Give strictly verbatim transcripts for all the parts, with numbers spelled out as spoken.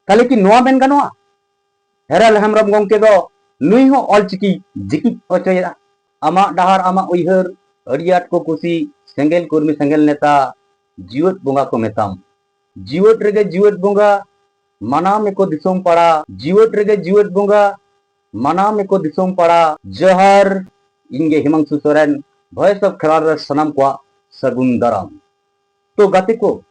ᱛᱟᱦᱞᱮ ᱠᱤ ᱱᱚᱣᱟ ᱢᱮᱱ ᱜᱟᱱᱚᱜᱼᱟ, ᱦᱮᱨᱟᱞ ᱦᱮᱢᱵᱨᱚᱢ ᱜᱚᱢᱠᱮ ᱫᱚ ᱱᱩᱭ ᱦᱚᱸ ᱚᱞᱪᱤᱠᱤ ᱡᱤᱠᱤᱡ ᱦᱚᱪᱚᱭᱮᱫᱟ? ᱟᱢᱟᱜ ᱰᱟᱦᱟᱨ ᱟᱢᱟᱜ ᱩᱭᱦᱟᱹᱨ, ᱟᱹᱰᱤ ᱟᱸᱴ ᱠᱚ ᱠᱩᱥᱤ, ᱥᱮᱸᱜᱮᱞ ᱠᱩᱨᱢᱤ ᱥᱮᱸᱜᱮᱞ ᱱᱮᱛᱟ, ᱡᱤᱣᱮᱫ ᱵᱚᱸᱜᱟ ᱠᱚ ᱢᱮᱛᱟᱢ᱾ ᱡᱤᱣᱮᱫ ᱨᱮᱜᱮ ᱡᱤᱣᱮᱫ ᱵᱚᱸᱜᱟ, ᱢᱟᱱᱟᱣ ᱢᱮᱠᱚ ᱫᱤᱥᱚᱢ ᱯᱟᱲᱟ᱾ ᱡᱤᱣᱮᱫ ᱨᱮᱜᱮ ᱡᱤᱣᱮᱫ ᱵᱚᱸᱜᱟ, ᱢᱟᱱᱟᱣ ᱢᱮᱠᱚ ᱫᱤᱥᱚᱢ ᱯᱟᱲᱟ᱾ ᱡᱚᱦᱟᱨ, ᱤᱧ ᱜᱮ ᱦᱤᱢᱟᱝᱥᱩ ᱥᱚᱨᱮᱱ, Voice of ᱠᱷᱮᱨᱣᱟᱞ ᱨᱮ ᱥᱟᱱᱟᱢ ᱠᱚᱣᱟᱜ ᱥᱟᱹᱜᱩᱱ ᱫᱟᱨᱟᱢ᱾ ᱛᱚ ᱜᱟᱛᱮ ᱠᱚ,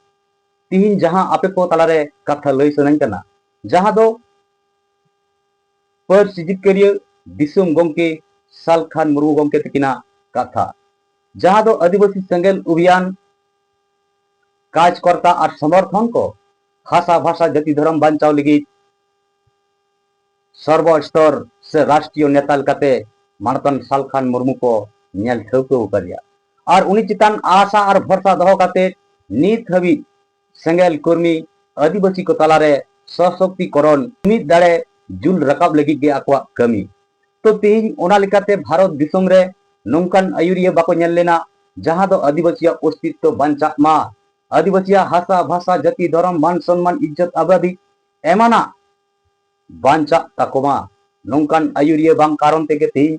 ᱛᱤᱦᱤᱧ ᱡᱟᱦᱟᱸ ᱟᱯᱮ ᱠᱚ ᱛᱟᱞᱟᱨᱮ ᱠᱟᱛᱷᱟ ᱞᱟᱹᱭ ᱥᱟᱱᱟᱧ ᱠᱟᱱᱟ, ᱡᱟᱦᱟᱸ ᱫᱚ ᱯᱟᱹᱨᱥᱤ ᱡᱤᱛᱠᱟᱹᱨᱤᱭᱟᱹ ᱫᱤᱥᱚᱢ ᱜᱚᱢᱠᱮ ᱥᱟᱞᱠᱷᱟᱱ ᱢᱩᱨᱢᱩ ᱜᱚᱢᱠᱮ ᱛᱟᱹᱠᱤᱱᱟᱜ ᱠᱟᱛᱷᱟ, ᱡᱟᱦᱟᱸ ᱫᱚ ᱟᱹᱫᱤᱵᱟᱹᱥᱤ ᱥᱮᱸᱜᱮᱞ ᱚᱵᱷᱤᱭᱟᱱ ᱠᱟᱡᱽᱠᱚᱨᱛᱟ ᱟᱨ ᱥᱚᱢᱚᱨᱛᱷᱚᱱ ᱠᱚ ᱦᱟᱥᱟ ᱵᱷᱟᱥᱟ ᱡᱟᱹᱛᱤ ᱫᱷᱚᱨᱚᱢ ᱵᱟᱧᱪᱟᱣ ᱞᱟᱹᱜᱤᱫ ᱥᱚᱨᱵᱚ ᱥᱛᱚᱨ ᱥᱮ ᱨᱟᱥᱴᱨᱤᱭᱚ ᱱᱮᱛᱟ ᱞᱮᱠᱟᱛᱮ ᱢᱟᱱᱚᱛᱟᱱ ᱥᱟᱞᱠᱷᱟᱱ ᱢᱩᱨᱢᱩ ᱠᱚ ᱧᱮᱞ ᱴᱷᱟᱹᱣᱠᱟᱹ ᱟᱠᱟᱫᱮᱭᱟ᱾ ᱟᱨ ᱩᱱᱤ ᱪᱮᱛᱟᱱ ᱟᱥᱟ ᱟᱨ ᱵᱷᱚᱨᱥᱟ ᱫᱚᱦᱚ ᱠᱟᱛᱮ ᱱᱤᱛ ᱦᱟᱹᱵᱤᱡ ᱥᱮᱸᱜᱮᱞ ᱠᱚᱨᱢᱤ ᱟᱹᱫᱤᱵᱟᱹᱥᱤ ᱠᱚ ᱛᱟᱞᱟᱨᱮ ᱥᱚᱥᱚᱠᱛᱤᱠᱚᱨᱚᱱ, ᱡᱩᱢᱤᱫ ᱫᱟᱲᱮ ᱡᱩᱞ ᱨᱟᱠᱟᱵ ᱞᱟᱹᱜᱤᱫ ᱜᱮ ᱟᱠᱚᱣᱟᱜ ᱠᱟᱹᱢᱤ᱾ ᱛᱚ ᱛᱮᱦᱮᱧ ᱚᱱᱟ ᱞᱮᱠᱟᱛᱮ ᱵᱷᱟᱨᱚᱛ ᱫᱤᱥᱚᱢ ᱨᱮ ᱱᱚᱝᱠᱟᱱ ᱟᱹᱭᱩᱨᱤᱭᱟᱹ ᱵᱟᱠᱚ ᱧᱮᱞ ᱞᱮᱱᱟ, ᱡᱟᱦᱟᱸ ᱫᱚ ᱟᱹᱫᱤᱵᱟᱹᱥᱤᱭᱟᱜ ᱚᱥᱛᱤᱛᱛᱚ ᱵᱟᱧᱪᱟᱜ ᱢᱟ, ᱟᱹᱫᱤᱵᱟᱹᱥᱤᱭᱟᱜ ᱦᱟᱥᱟ, ᱵᱷᱟᱥᱟ, ᱡᱟᱹᱛᱤ, ᱫᱷᱚᱨᱚᱢ, ᱢᱟᱱ ᱥᱚᱱᱢᱟᱱ, ᱤᱡᱽᱡᱚᱛ ᱟᱵᱟᱫᱤ ᱮᱢᱟᱱᱟᱜ ᱵᱟᱧᱪᱟᱜ ᱛᱟᱠᱚ ᱢᱟ᱾ ᱱᱚᱝᱠᱟᱱ ᱟᱹᱭᱩᱨᱤᱭᱟᱹ ᱵᱟᱝ ᱠᱟᱨᱚᱱ ᱛᱮᱜᱮ ᱛᱮᱦᱮᱧ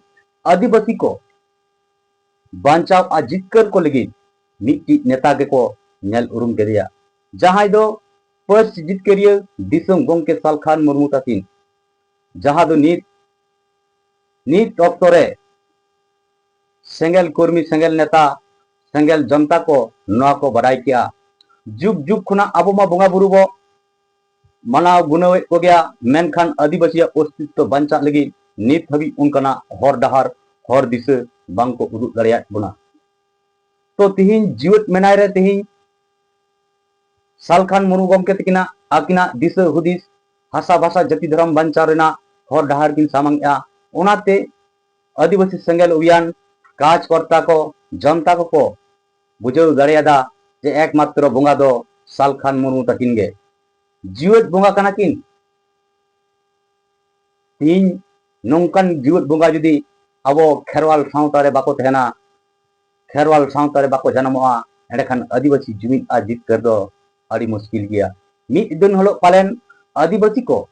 ᱟᱹᱫᱤᱵᱟᱹᱥᱤ ᱠᱚ ᱵᱟᱧᱪᱟᱣ ᱟᱨ ᱡᱤᱛᱠᱟᱹᱨ ᱠᱚ ᱞᱟᱹᱜᱤᱫ ᱢᱤᱫᱴᱤᱡ ᱱᱮᱛᱟ ᱜᱮᱠᱚ ᱧᱮᱞ ᱩᱨᱩᱢ ᱠᱮᱫᱮᱭᱟ, ᱡᱟᱦᱟᱸᱭ ᱫᱚ ᱯᱟᱹᱨᱥᱤ ᱡᱤᱛᱠᱟᱹᱨᱤᱭᱟᱹ ᱫᱤᱥᱚᱢ ᱜᱚᱢᱠᱮ ᱥᱟᱞᱠᱷᱟᱱ ᱢᱩᱨᱢᱩ ᱛᱟᱹᱠᱤᱱ, ᱡᱟᱦᱟᱸ ᱫᱚ ᱱᱤᱛ, ᱱᱤᱛ ᱚᱠᱛᱚ ᱨᱮ ᱥᱮᱸᱜᱮᱞ ᱠᱚᱨᱢᱤ, ᱥᱮᱸᱜᱮᱞ ᱱᱮᱛᱟ, ᱥᱮᱸᱜᱮᱞ ᱡᱚᱱᱛᱟ ᱠᱚ ᱱᱚᱣᱟ ᱠᱚ ᱵᱟᱰᱟᱭ ᱠᱮᱜᱼᱟ᱾ ᱡᱩᱜᱽ ᱡᱩᱜᱽ ᱠᱷᱚᱱᱟᱜ ᱟᱵᱚ ᱢᱟ ᱵᱚᱸᱜᱟ ᱵᱩᱨᱩ ᱵᱚ ᱢᱟᱱᱟᱣ ᱜᱩᱱᱟᱹᱣᱮᱫ ᱠᱚᱜᱮᱭᱟ, ᱢᱮᱱᱠᱷᱟᱱ ᱟᱹᱫᱤᱵᱟᱹᱥᱤᱭᱟᱜ ᱚᱥᱛᱤᱛᱛᱚ ᱵᱟᱧᱪᱟᱜ ᱞᱟᱹᱜᱤᱫ ᱱᱤᱛ ᱦᱟᱹᱵᱤᱡ ᱚᱱᱠᱟᱱᱟᱜ ᱦᱚᱨ ᱰᱟᱦᱟᱨ, ᱦᱚᱨ ᱫᱤᱥᱟᱹ ᱵᱟᱝ ᱠᱚ ᱩᱫᱩᱜ ᱫᱟᱲᱮᱭᱟᱜ ᱵᱚᱱᱟ᱾ ᱛᱚ ᱛᱤᱦᱤᱧ ᱡᱤᱣᱮᱫ ᱢᱮᱱᱟᱭ ᱨᱮ ᱛᱤᱦᱤᱧ ᱥᱟᱞᱠᱷᱟᱱ ᱢᱩᱨᱢᱩ ᱜᱚᱢᱠᱮ ᱛᱟᱹᱠᱤᱱᱟᱜ ᱟᱹᱠᱤᱱᱟᱜ ᱫᱤᱥᱟᱹ ᱦᱩᱫᱤᱥ ᱦᱟᱥᱟ ᱵᱷᱟᱥᱟ ᱡᱟᱹᱛᱤ ᱫᱷᱚᱨᱚᱢ ᱵᱟᱧᱪᱟᱣ ᱨᱮᱱᱟᱜ ᱦᱚᱨ ᱰᱟᱦᱟᱨ ᱠᱤᱱ ᱥᱟᱢᱟᱝ ᱮᱜᱼᱟ᱾ ᱚᱱᱟᱛᱮ ᱟᱹᱫᱤᱵᱟᱹᱥᱤ ᱥᱮᱸᱜᱮᱞ ᱚᱵᱷᱤᱭᱟᱱ ᱠᱟᱡᱽᱠᱚᱨᱛᱟ ᱠᱚ, ᱡᱚᱱᱛᱟ ᱠᱚᱠᱚ ᱵᱩᱡᱷᱟᱹᱣ ᱫᱟᱲᱮᱭᱟᱫᱟ ᱡᱮ ᱮᱠᱢᱟᱛᱨᱚ ᱵᱚᱸᱜᱟ ᱫᱚ ᱥᱟᱞᱠᱷᱟᱱ ᱢᱩᱨᱢᱩ ᱛᱟᱹᱠᱤᱱ ᱜᱮ᱾ ᱡᱤᱣᱮᱫ ᱵᱚᱸᱜᱟ ᱠᱟᱱᱟ ᱠᱤᱱ᱾ ᱛᱤᱦᱤᱧ ᱱᱚᱝᱠᱟᱱ ᱡᱤᱣᱮᱫ ᱵᱚᱸᱜᱟ ᱡᱩᱫᱤ ᱟᱵᱚ ᱠᱷᱮᱨᱣᱟᱞ ᱥᱟᱶᱛᱟ ᱨᱮ ᱵᱟᱠᱚ ᱛᱟᱦᱮᱱᱟ, ᱠᱷᱮᱨᱣᱟᱞ ᱥᱟᱶᱛᱟ ᱨᱮ ᱵᱟᱠᱚ ᱡᱟᱱᱟᱢᱚᱜᱼᱟ, ᱮᱸᱰᱮᱠᱷᱟᱱ ᱟᱹᱫᱤᱵᱟᱹᱥᱤ ᱡᱩᱢᱤᱫ ᱟᱨ ᱡᱤᱛᱠᱟᱹᱨ ᱫᱚ ᱟᱹᱰᱤ ᱢᱩᱥᱠᱤᱞ ᱜᱮᱭᱟ᱾ ᱢᱤᱫ ᱫᱤᱱ ᱦᱤᱞᱳᱜ ᱯᱟᱞᱮᱱ ᱟᱹᱫᱤᱵᱟᱹᱥᱤ ᱠᱚ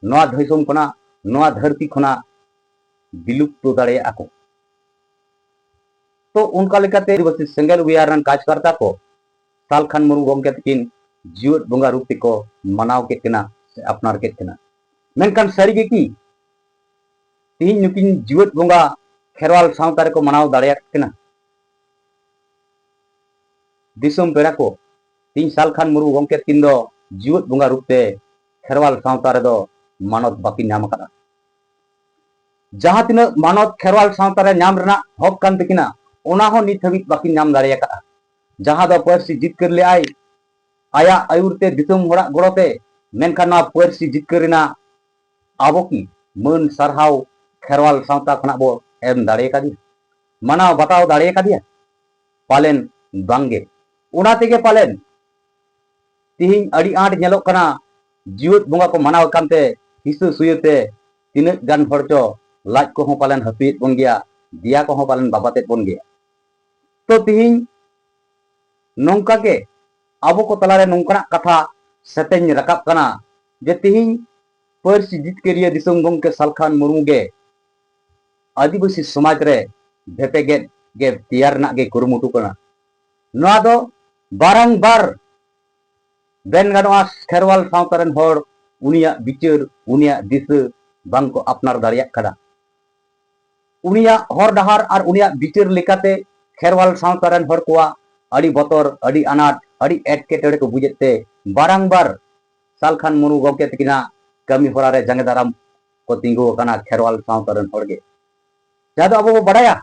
ᱱᱚᱣᱟ ᱫᱤᱥᱚᱢ ᱠᱷᱚᱱᱟᱜ, ᱱᱚᱣᱟ ᱫᱷᱟᱹᱨᱛᱤ ᱠᱷᱚᱱᱟᱜ ᱵᱤᱞᱩᱯᱛᱚ ᱫᱟᱲᱮᱭᱟᱜᱼᱟ ᱠᱚ᱾ ᱛᱚ ᱚᱱᱠᱟ ᱞᱮᱠᱟᱛᱮ ᱟᱹᱫᱤᱵᱟᱹᱥᱤ ᱥᱮᱸᱜᱮᱞ ᱚᱵᱷᱤᱭᱟᱱ ᱨᱮᱱ ᱠᱟᱨᱡᱽᱠᱟᱨᱛᱟ ᱠᱚ ᱥᱟᱞᱠᱷᱟᱱ ᱢᱩᱨᱢᱩ ᱜᱚᱢᱠᱮ ᱛᱟᱹᱠᱤᱱ ᱡᱤᱣᱮᱫ ᱵᱚᱸᱜᱟ ᱨᱩᱯ ᱛᱮᱠᱚ ᱢᱟᱱᱟᱣ ᱠᱮᱫ ᱠᱤᱱᱟ ᱥᱮ ᱟᱯᱱᱟᱨ ᱠᱮᱫ ᱠᱤᱱᱟ᱾ ᱢᱮᱱᱠᱷᱟᱱ ᱥᱟᱹᱨᱤ ᱜᱮ ᱠᱤ ᱛᱤᱦᱤᱧ ᱱᱩᱠᱤᱱ ᱡᱤᱣᱮᱫ ᱵᱚᱸᱜᱟ ᱠᱷᱮᱨᱣᱟᱞ ᱥᱟᱶᱛᱟ ᱨᱮᱠᱚ ᱢᱟᱱᱟᱣ ᱫᱟᱲᱮᱭᱟᱜ ᱠᱟᱱᱟ? ᱫᱤᱥᱚᱢ ᱯᱮᱲᱟ ᱠᱚ, ᱛᱤᱦᱤᱧ ᱥᱟᱞᱠᱷᱟᱱ ᱢᱩᱨᱢᱩ ᱜᱚᱢᱠᱮ ᱛᱟᱹᱠᱤᱱ ᱫᱚ ᱡᱤᱣᱮᱫ ᱵᱚᱸᱜᱟ ᱨᱩᱯ ᱛᱮ ᱠᱷᱮᱨᱣᱟᱞ ᱥᱟᱶᱛᱟ ᱨᱮᱫᱚ ᱢᱟᱱᱚᱛ ᱵᱟᱹᱠᱤᱱ ᱧᱟᱢ ᱟᱠᱟᱫᱟ᱾ ᱡᱟᱦᱟᱸ ᱛᱤᱱᱟᱹᱜ ᱢᱟᱱᱚᱛ ᱠᱷᱮᱨᱣᱟᱞ ᱥᱟᱶᱛᱟ ᱨᱮ ᱧᱟᱢ ᱨᱮᱱᱟᱜ ᱦᱚᱠ ᱠᱟᱱ ᱛᱟᱹᱠᱤᱱᱟ, ᱚᱱᱟ ᱦᱚᱸ ᱱᱤᱛ ᱦᱟᱹᱵᱤᱡ ᱵᱟᱹᱠᱤᱱ ᱧᱟᱢ ᱫᱟᱲᱮ ᱟᱠᱟᱫᱼᱟ᱾ ᱡᱟᱦᱟᱸ ᱫᱚ ᱯᱟᱹᱨᱥᱤ ᱡᱤᱛᱠᱟᱹᱨ ᱞᱮᱫᱟᱭ ᱟᱭᱟᱜ ᱟᱹᱭᱩᱨ ᱛᱮ, ᱫᱤᱥᱚᱢ ᱦᱚᱲᱟᱜ ᱜᱚᱲᱚ ᱛᱮ, ᱢᱮᱱᱠᱷᱟᱱ ᱱᱚᱣᱟ ᱯᱟᱹᱨᱥᱤ ᱡᱤᱛᱠᱟᱹᱨ ᱨᱮᱱᱟᱜ ᱟᱵᱚ ᱠᱤ ᱢᱟᱹᱱ ᱥᱟᱨᱦᱟᱣ ᱠᱷᱮᱨᱣᱟᱞ ᱥᱟᱶᱛᱟ ᱠᱷᱚᱱᱟᱜ ᱵᱚ ᱮᱢ ᱫᱟᱲᱮ ᱟᱠᱟᱫᱮᱭᱟ, ᱢᱟᱱᱟᱣ ᱵᱟᱛᱟᱣ ᱫᱟᱲᱮ ᱟᱠᱟᱫᱮᱭᱟ? ᱯᱟᱞᱮᱱ ᱵᱟᱝᱜᱮ᱾ ᱚᱱᱟ ᱛᱮᱜᱮ ᱯᱟᱞᱮᱱ ᱛᱤᱦᱤᱧ ᱟᱹᱰᱤ ᱟᱸᱴ ᱧᱮᱞᱚᱜ ᱠᱟᱱᱟ, ᱡᱤᱣᱮᱫ ᱵᱚᱸᱜᱟ ᱠᱚ ᱢᱟᱱᱟᱣ ᱠᱟᱱᱛᱮ ᱦᱤᱥᱟᱹ ᱥᱩᱭᱟᱹ ᱛᱮ ᱛᱤᱱᱟᱹᱜ ᱜᱟᱱ ᱦᱚᱲ ᱪᱚ ᱞᱟᱡ ᱠᱚᱦᱚᱸ ᱯᱟᱞᱮᱱ ᱦᱟᱹᱥᱩᱭᱮᱫ ᱵᱚᱱ ᱜᱮᱭᱟ, ᱫᱮᱭᱟ ᱠᱚᱦᱚᱸ ᱯᱟᱞᱮᱱ ᱵᱟᱵᱟᱛᱮᱫ ᱵᱚᱱ ᱜᱮᱭᱟ᱾ ᱛᱚ ᱛᱤᱦᱤᱧ ᱱᱚᱝᱠᱟ ᱜᱮ ᱟᱵᱚ ᱠᱚ ᱛᱟᱞᱟᱨᱮ ᱱᱚᱝᱠᱟᱱᱟᱜ ᱠᱟᱛᱷᱟ ᱥᱮᱛᱮᱧ ᱨᱟᱠᱟᱵ ᱠᱟᱱᱟ ᱡᱮ ᱛᱤᱦᱤᱧ ᱯᱟᱹᱨᱥᱤ ᱡᱤᱛᱠᱟᱹᱨᱤᱭᱟᱹ ᱫᱤᱥᱚᱢ ᱜᱚᱢᱠᱮ ᱥᱟᱞᱠᱷᱟᱱ ᱢᱩᱨᱢᱩ ᱜᱮ ᱟᱹᱫᱤᱵᱟᱹᱥᱤ ᱥᱚᱢᱟᱡᱽ ᱨᱮ ᱵᱷᱮᱯᱮᱜᱮᱫ ᱜᱮ ᱛᱮᱭᱟᱨ ᱨᱮᱱᱟᱜ ᱜᱮ ᱠᱩᱨᱩᱢᱩᱴᱩ ᱠᱟᱱᱟ᱾ ᱱᱚᱣᱟ ᱫᱚ ᱵᱟᱨᱟᱝᱵᱟᱨ ᱢᱮᱱ ᱜᱟᱱᱚᱜᱼᱟ, ᱠᱷᱮᱨᱣᱟᱞ ᱥᱟᱶᱛᱟ ᱨᱮᱱ ᱦᱚᱲ ᱩᱱᱤᱭᱟᱜ ᱵᱤᱪᱟᱹᱨ, ᱩᱱᱤᱭᱟᱜ ᱫᱤᱥᱟᱹ ᱵᱟᱝᱠᱚ ᱟᱯᱱᱟᱨ ᱫᱟᱲᱮᱭᱟᱜ ᱠᱟᱱᱟ᱾ ᱩᱱᱤᱭᱟᱜ ᱦᱚᱨ ᱰᱟᱦᱟᱨ ᱟᱨ ᱩᱱᱤᱭᱟᱜ ᱵᱤᱪᱟᱹᱨ ᱞᱮᱠᱟᱛᱮ ᱠᱷᱮᱨᱣᱟᱞ ᱥᱟᱶᱛᱟ ᱨᱮᱱ ᱦᱚᱲ ᱠᱚᱣᱟᱜ ᱟᱹᱰᱤ ᱵᱚᱛᱚᱨ, ᱟᱹᱰᱤ ᱟᱱᱟᱴ, ᱟᱹᱰᱤ ᱮᱴᱠᱮᱴᱚᱬᱮ ᱠᱚ ᱵᱩᱡᱮᱫ ᱛᱮ ᱵᱟᱨᱟᱝᱵᱟᱨ ᱥᱟᱞᱠᱷᱟᱱ ᱢᱩᱨᱢᱩ ᱜᱚᱢᱠᱮ ᱛᱟᱹᱠᱤᱱᱟᱜ ᱠᱟᱹᱢᱤ ᱦᱚᱨᱟ ᱨᱮ ᱡᱟᱸᱜᱮ ᱫᱟᱨᱟᱢ ᱠᱚ ᱛᱤᱸᱜᱩ ᱟᱠᱟᱱᱟ ᱠᱷᱮᱨᱣᱟᱞ ᱥᱟᱶᱛᱟ ᱨᱮᱱ ᱦᱚᱲ ᱜᱮ᱾ ᱡᱟᱦᱟᱸ ᱫᱚ ᱟᱵᱚ ᱵᱚ ᱵᱟᱰᱟᱭᱟ,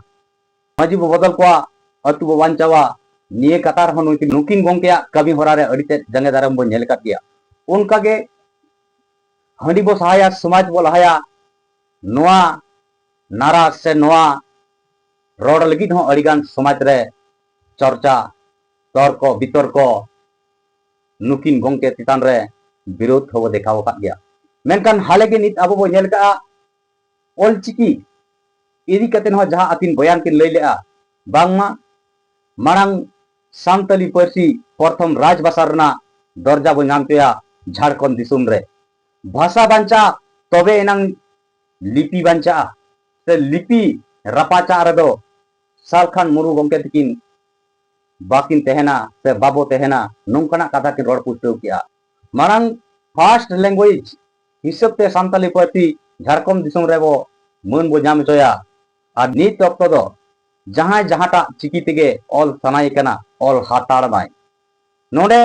ᱢᱟᱹᱡᱷᱤ ᱵᱚ ᱵᱚᱫᱚᱞ ᱠᱚᱣᱟ, ᱟᱹᱛᱩ ᱵᱚ ᱵᱟᱧᱪᱟᱣᱟ, ᱱᱤᱭᱟᱹ ᱠᱟᱛᱷᱟ ᱨᱮᱦᱚᱸ ᱱᱩᱠᱤᱱ, ᱱᱩᱠᱤᱱ ᱜᱚᱢᱠᱮᱭᱟᱜ ᱠᱟᱹᱢᱤ ᱦᱚᱨᱟ ᱨᱮ ᱟᱹᱰᱤ ᱛᱮᱫ ᱡᱟᱸᱜᱮ ᱫᱟᱨᱟᱢ ᱵᱚᱱ ᱧᱮᱞ ᱟᱠᱟᱫ ᱜᱮᱭᱟ᱾ ᱚᱱᱠᱟᱜᱮ ᱦᱟᱺᱰᱤ ᱵᱚ ᱥᱟᱦᱟᱭᱟ, ᱥᱚᱢᱟᱡᱽ ᱵᱚ ᱞᱟᱦᱟᱭᱟ, ᱱᱚᱣᱟ ᱱᱟᱨᱟ ᱥᱮ ᱱᱚᱣᱟ ᱨᱚᱲ ᱞᱟᱹᱜᱤᱫ ᱦᱚᱸ ᱟᱹᱰᱤᱜᱟᱱ ᱥᱚᱢᱟᱡᱽ ᱨᱮ ᱪᱚᱨᱪᱟ, ᱛᱚᱨᱠᱚ ᱵᱤᱛᱚᱨᱠᱚ ᱱᱩᱠᱤᱱ ᱜᱚᱢᱠᱮ ᱪᱮᱛᱟᱱ ᱨᱮ ᱵᱤᱨᱳᱫᱷ ᱦᱚᱸᱵᱚ ᱫᱮᱠᱷᱟᱣ ᱟᱠᱟᱫ ᱜᱮᱭᱟ᱾ ᱢᱮᱱᱠᱷᱟᱱ ᱦᱟᱞᱮ ᱜᱮ ᱱᱤᱛ ᱟᱵᱚ ᱵᱚ ᱧᱮᱞ ᱠᱟᱜᱼᱟ, ᱚᱞᱪᱤᱠᱤ ᱤᱫᱤ ᱠᱟᱛᱮ ᱦᱚᱸ ᱡᱟᱦᱟᱸ ᱟᱹᱠᱤᱱ ᱵᱚᱭᱟᱱ ᱠᱤᱱ ᱞᱟᱹᱭ ᱞᱮᱜᱼᱟ, ᱵᱟᱝᱢᱟ ᱢᱟᱲᱟᱝ ᱥᱟᱱᱛᱟᱞᱤ ᱯᱟᱹᱨᱥᱤ ᱯᱨᱚᱛᱷᱚᱢ ᱨᱟᱡᱽ ᱵᱷᱟᱥᱟ ᱨᱮᱱᱟᱜ ᱫᱚᱨᱡᱟ ᱵᱚ ᱧᱟᱢ ᱦᱚᱪᱚᱭᱟ ᱡᱷᱟᱲᱠᱷᱚᱸᱰ ᱫᱤᱥᱚᱢ ᱨᱮ᱾ ᱵᱷᱟᱥᱟ ᱵᱟᱧᱪᱟᱜᱼᱟ, ᱛᱚᱵᱮ ᱮᱱᱟᱝ ᱞᱤᱯᱤ ᱵᱟᱧᱪᱟᱜᱼᱟ᱾ ᱥᱮ ᱞᱤᱯᱤ ᱨᱟᱯᱟᱪᱟᱜ ᱨᱮᱫᱚ ᱥᱟᱞᱠᱷᱟᱱ ᱢᱩᱨᱢᱩ ᱜᱚᱢᱠᱮ ᱛᱟᱹᱠᱤᱱ ᱵᱟᱹᱠᱤᱱ ᱛᱟᱦᱮᱱᱟ ᱥᱮ ᱵᱟᱵᱚ ᱛᱟᱦᱮᱱᱟ, ᱱᱚᱝᱠᱟᱱᱟᱜ ᱠᱟᱛᱷᱟ ᱠᱤᱱ ᱨᱚᱲ ᱯᱩᱥᱴᱟᱹᱣ ᱠᱮᱜᱼᱟ᱾ ᱢᱟᱨᱟᱝ first language ᱦᱤᱥᱟᱹᱵ ᱛᱮ ᱥᱟᱱᱛᱟᱞᱤ ᱯᱟᱹᱨᱥᱤ ᱡᱷᱟᱲᱠᱷᱚᱸᱰ ᱫᱤᱥᱚᱢ ᱨᱮᱵᱚ ᱢᱟᱹᱱ ᱵᱚ ᱧᱟᱢ ᱦᱚᱪᱚᱭᱟ᱾ ᱟᱨ ᱱᱤᱛ ᱚᱠᱛᱚ ᱫᱚ ᱡᱟᱦᱟᱸᱭ ᱡᱟᱦᱟᱸᱴᱟᱜ ᱪᱤᱠᱤ ᱛᱮᱜᱮ ᱚᱞ ᱥᱟᱱᱟᱭᱮ ᱠᱟᱱᱟ, ᱚᱞ ᱦᱟᱛᱟᱲ ᱢᱟᱭ᱾ ᱱᱚᱰᱮ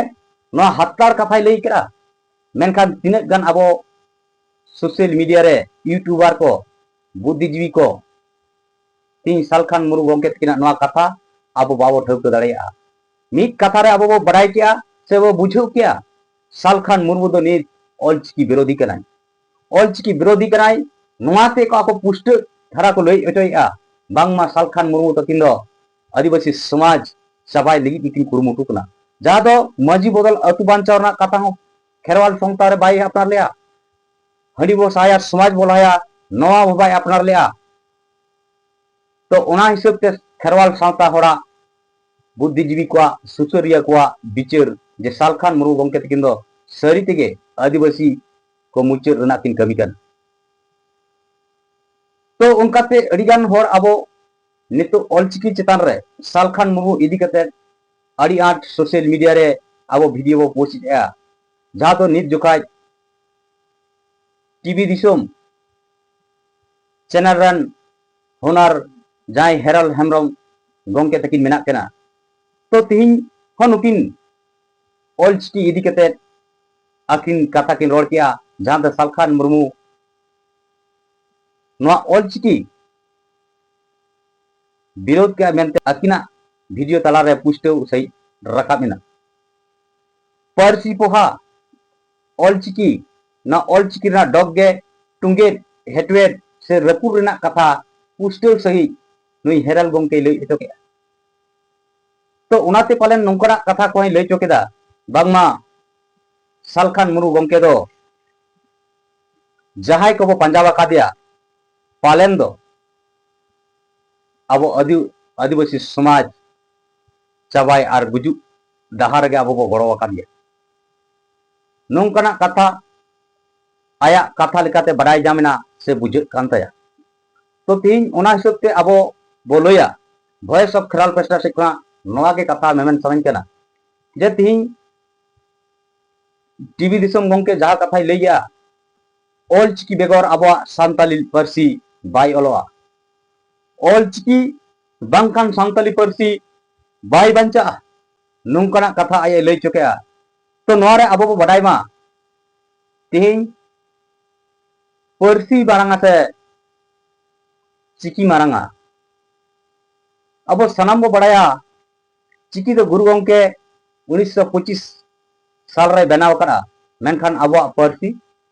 ᱱᱚᱣᱟ ᱦᱟᱛᱟᱲ ᱠᱟᱛᱷᱟᱭ ᱞᱟᱹᱭ ᱠᱮᱫᱟ, ᱢᱮᱱᱠᱷᱟᱱ ᱛᱤᱱᱟᱹᱜ ᱜᱟᱱ ᱟᱵᱚ social media ᱨᱮ YouTuber ᱠᱚ, ᱵᱩᱫᱽᱫᱷᱤᱡᱤᱵᱤ ᱠᱚ, ᱛᱤᱦᱤᱧ ᱥᱟᱞᱠᱷᱟᱱ ᱢᱩᱨᱢᱩ ᱜᱚᱢᱠᱮ ᱛᱟᱹᱠᱤᱱᱟᱜ ᱱᱚᱣᱟ ᱠᱟᱛᱷᱟ ᱟᱵᱚ ᱵᱟᱵᱚ ᱴᱷᱟᱹᱣᱠᱟᱹ ᱫᱟᱲᱮᱭᱟᱜᱼᱟ᱾ ᱢᱤᱫ ᱠᱟᱛᱷᱟ ᱨᱮ ᱟᱵᱚ ᱵᱚ ᱵᱟᱰᱟᱭ ᱠᱮᱜᱼᱟ ᱥᱮ ᱵᱚ ᱵᱩᱡᱷᱟᱹᱣ ᱠᱮᱜᱼᱟ, ᱥᱟᱞᱠᱷᱟᱱ ᱢᱩᱨᱢᱩ ᱫᱚ ᱱᱤᱛ ᱚᱞᱪᱤᱠᱤ ᱵᱤᱨᱳᱫᱷᱤ ᱠᱟᱱᱟᱭ᱾ ᱚᱞᱪᱤᱠᱤ ᱵᱤᱨᱳᱫᱷᱤ ᱠᱟᱱᱟᱭ, ᱱᱚᱣᱟ ᱛᱮ ᱠᱚ ᱟᱠᱚ ᱯᱩᱥᱴᱟᱹᱣ ᱫᱷᱟᱨᱟ ᱠᱚ ᱞᱟᱹᱭ ᱦᱚᱪᱚᱭᱮᱜᱼᱟ, ᱵᱟᱝᱢᱟ ᱥᱟᱞᱠᱷᱟᱱ ᱢᱩᱨᱢᱩ ᱛᱟᱹᱠᱤᱱ ᱫᱚ ᱟᱹᱫᱤᱵᱟᱹᱥᱤ ᱥᱚᱢᱟᱡᱽ ᱪᱟᱵᱟᱭ ᱞᱟᱹᱜᱤᱫ ᱜᱮᱠᱤᱱ ᱠᱩᱨᱩᱢᱩᱴᱩ ᱠᱟᱱᱟ᱾ ᱡᱟᱦᱟᱸ ᱫᱚ ᱢᱟᱹᱡᱷᱤ ᱵᱚᱫᱚᱞ ᱟᱹᱛᱩ ᱵᱟᱧᱪᱟᱣ ᱨᱮᱱᱟᱜ ᱠᱟᱛᱷᱟ ᱦᱚᱸ ᱠᱷᱮᱨᱣᱟᱞ ᱥᱟᱶᱛᱟ ᱨᱮ ᱵᱟᱭ ᱟᱯᱱᱟᱨ ᱞᱮᱜᱼᱟ, ᱦᱟᱺᱰᱤ ᱵᱚ ᱥᱟᱦᱟᱭᱟ, ᱥᱚᱢᱟᱡᱽ ᱵᱚ ᱞᱟᱦᱟᱭᱟ, ᱱᱚᱣᱟ ᱦᱚᱸ ᱵᱟᱭ ᱟᱯᱱᱟᱨ ᱞᱮᱜᱼᱟ᱾ ᱛᱚ ᱚᱱᱟ ᱦᱤᱥᱟᱹᱵ ᱛᱮ ᱠᱷᱮᱨᱣᱟᱞ ᱥᱟᱶᱛᱟ ᱦᱚᱲᱟᱜ, ᱵᱩᱫᱽᱫᱷᱤᱡᱤᱵᱤ ᱠᱚᱣᱟᱜ, ᱥᱩᱥᱟᱹᱨᱤᱭᱟᱹ ᱠᱚᱣᱟᱜ ᱵᱤᱪᱟᱹᱨ ᱡᱮ ᱥᱟᱞᱠᱷᱟᱱ ᱢᱩᱨᱢᱩ ᱜᱚᱢᱠᱮ ᱛᱟᱹᱠᱤᱱ ᱫᱚ ᱥᱟᱹᱨᱤ ᱛᱮᱜᱮ ᱟᱹᱫᱤᱵᱟᱹᱥᱤ ᱠᱚ ᱢᱩᱪᱟᱹᱫ ᱨᱮᱱᱟᱜ ᱠᱤᱱ ᱠᱟᱹᱢᱤ ᱠᱟᱱᱟ᱾ ᱛᱚ ᱚᱱᱠᱟᱛᱮ ᱟᱹᱰᱤᱜᱟᱱ ᱦᱚᱲ ᱟᱵᱚ ᱱᱤᱛᱚᱜ ᱚᱞᱪᱤᱠᱤ ᱪᱮᱛᱟᱱ ᱨᱮ ᱥᱟᱞᱠᱷᱟᱱ ᱢᱩᱨᱢᱩ ᱤᱫᱤ ᱠᱟᱛᱮ ᱟᱹᱰᱤ ᱟᱸᱴ social media ᱨᱮ ᱟᱵᱚ video ᱵᱚ post ᱮᱫᱼᱟ, ᱡᱟᱦᱟᱸ ᱫᱚ ᱱᱤᱛ ᱡᱚᱠᱷᱟᱡ ᱴᱤᱵᱷᱤ ᱫᱤᱥᱚᱢ channel ᱨᱮᱱ ᱦᱚᱱᱟᱨ ᱡᱟᱦᱟᱸᱭ ᱦᱮᱨᱟᱞ ᱦᱮᱢᱵᱨᱚᱢ ᱜᱚᱢᱠᱮ ᱛᱟᱹᱠᱤᱱ ᱢᱮᱱᱟᱜ ᱠᱤᱱᱟ᱾ ᱛᱚ ᱛᱤᱦᱤᱧ ᱦᱚᱸ ᱱᱩᱠᱤᱱ ᱚᱞᱪᱤᱠᱤ ᱤᱫᱤ ᱠᱟᱛᱮ ᱟᱹᱠᱤᱱ ᱠᱟᱛᱷᱟ ᱠᱤᱱ ᱨᱚᱲ ᱠᱮᱜᱼᱟ, ᱡᱟᱦᱟᱸ ᱫᱚ ᱥᱟᱞᱠᱷᱟᱱ ᱢᱩᱨᱢᱩ ᱱᱚᱣᱟ ᱚᱞᱪᱤᱠᱤ ᱵᱤᱨᱳᱫᱷ ᱠᱮᱜᱼᱟ ᱢᱮᱱᱛᱮ ᱟᱹᱠᱤᱱᱟᱜ video ᱛᱟᱞᱟᱨᱮ ᱯᱩᱥᱴᱟᱹᱣ ᱥᱟᱺᱦᱤᱡ ᱨᱟᱠᱟᱵ ᱮᱱᱟ᱾ ᱯᱟᱹᱨᱥᱤ ᱯᱚᱦᱟ ᱚᱞᱪᱤᱠᱤ, ᱱᱚᱣᱟ ᱚᱞᱪᱤᱠᱤ ᱨᱮᱱᱟᱜ ᱰᱚᱜᱽ ᱜᱮ ᱴᱩᱸᱜᱮᱫ, ᱦᱮᱴᱣᱮᱫ ᱥᱮ ᱨᱟᱹᱯᱩᱫ ᱨᱮᱱᱟᱜ ᱠᱟᱛᱷᱟ ᱯᱩᱥᱴᱟᱹᱣ ᱥᱟᱺᱦᱤᱡ ᱱᱩᱭ ᱦᱮᱨᱟᱞ ᱜᱚᱢᱠᱮᱭ ᱞᱟᱹᱭ ᱦᱚᱪᱚ ᱠᱮᱜᱼᱟ᱾ ᱛᱚ ᱚᱱᱟᱛᱮ ᱯᱟᱞᱮᱱ ᱱᱚᱝᱠᱟᱱᱟᱜ ᱠᱟᱛᱷᱟ ᱠᱚᱦᱚᱸᱭ ᱞᱟᱹᱭ ᱦᱚᱪᱚ ᱠᱮᱫᱟ, ᱵᱟᱝᱢᱟ ᱥᱟᱞᱠᱷᱟᱱ ᱢᱩᱨᱢᱩ ᱜᱚᱢᱠᱮ ᱫᱚ ᱡᱟᱦᱟᱸᱭ ᱠᱚᱵᱚ ᱯᱟᱸᱡᱟ ᱟᱠᱟᱫᱮᱭᱟ, ᱯᱟᱞᱮᱱ ᱫᱚ ᱟᱵᱚ ᱟᱹᱫᱤ-, ᱟᱹᱫᱤᱵᱟᱹᱥᱤ ᱥᱚᱢᱟᱡᱽ ᱪᱟᱵᱟᱭ ᱟᱨ ᱜᱩᱡᱩᱜ ᱰᱟᱦᱟᱨ ᱨᱮᱜᱮ ᱟᱵᱚ ᱵᱚ ᱜᱚᱲᱚ ᱟᱠᱟᱫᱮᱭᱟ᱾ ᱱᱚᱝᱠᱟᱱᱟᱜ ᱠᱟᱛᱷᱟ ᱟᱭᱟᱜ ᱠᱟᱛᱷᱟ ᱞᱮᱠᱟᱛᱮ ᱵᱟᱰᱟᱭ ᱧᱟᱢ ᱮᱱᱟ ᱥᱮ ᱵᱩᱡᱷᱟᱹᱜ ᱠᱟᱱ ᱛᱟᱭᱟ᱾ ᱛᱚ ᱛᱮᱦᱮᱧ ᱚᱱᱟ ᱦᱤᱥᱟᱹᱵ ᱛᱮ ᱟᱵᱚ ᱵᱚ ᱞᱟᱹᱭᱟ, Voice of Kheral ᱯᱟᱥᱴᱟ ᱥᱮᱫ ᱠᱷᱚᱱᱟᱜ ᱱᱚᱣᱟ ᱜᱮ ᱠᱟᱛᱷᱟ ᱢᱮᱢᱮᱱ ᱥᱟᱱᱟᱧ ᱠᱟᱱᱟ ᱡᱮ ᱛᱮᱦᱮᱧ ᱴᱤᱵᱷᱤ ᱫᱤᱥᱚᱢ ᱜᱚᱢᱠᱮ ᱡᱟᱦᱟᱸ ᱠᱟᱛᱷᱟᱭ ᱞᱟᱹᱭ ᱜᱮᱭᱟ, ᱚᱞ ᱪᱤᱠᱤ ᱵᱮᱜᱚᱨ ᱟᱵᱚᱣᱟᱜ ᱥᱟᱱᱛᱟᱞᱤ ᱯᱟᱹᱨᱥᱤ ᱵᱟᱭ ᱚᱞᱚᱜᱼᱟ, ᱚᱞ ᱪᱤᱠᱤ ᱵᱟᱝᱠᱷᱟᱱ ᱥᱟᱱᱛᱟᱞᱤ ᱯᱟᱹᱨᱥᱤ ᱵᱟᱭ ᱵᱟᱧᱪᱟᱜᱼᱟ, ᱱᱚᱝᱠᱟᱱᱟᱜ ᱠᱟᱛᱷᱟ ᱟᱡ ᱮ ᱞᱟᱹᱭ ᱦᱚᱪᱚ ᱠᱮᱜᱼᱟ᱾ ᱛᱚ ᱱᱚᱣᱟ ᱨᱮ ᱟᱵᱚ ᱵᱚ ᱵᱟᱰᱟᱭ ᱢᱟ, ᱛᱮᱦᱮᱧ ᱯᱟᱹᱨᱥᱤ ᱢᱟᱨᱟᱝᱟ ᱥᱮ ᱪᱤᱠᱤ ᱢᱟᱨᱟᱝᱟ? ᱟᱵᱚ ᱥᱟᱱᱟᱢ ᱵᱚ ᱵᱟᱰᱟᱭᱟ, ᱪᱤᱠᱤ ᱫᱚ ᱜᱩᱨᱩ ᱜᱚᱢᱠᱮ ᱩᱱᱤᱥᱥᱚ ᱯᱚᱸᱪᱤᱥ ᱥᱟᱞ ᱨᱮᱭ ᱵᱮᱱᱟᱣ ᱟᱠᱟᱫᱼᱟ, ᱢᱮᱱᱠᱷᱟᱱ ᱟᱵᱚᱣᱟᱜ ᱯᱟᱹᱨᱥᱤ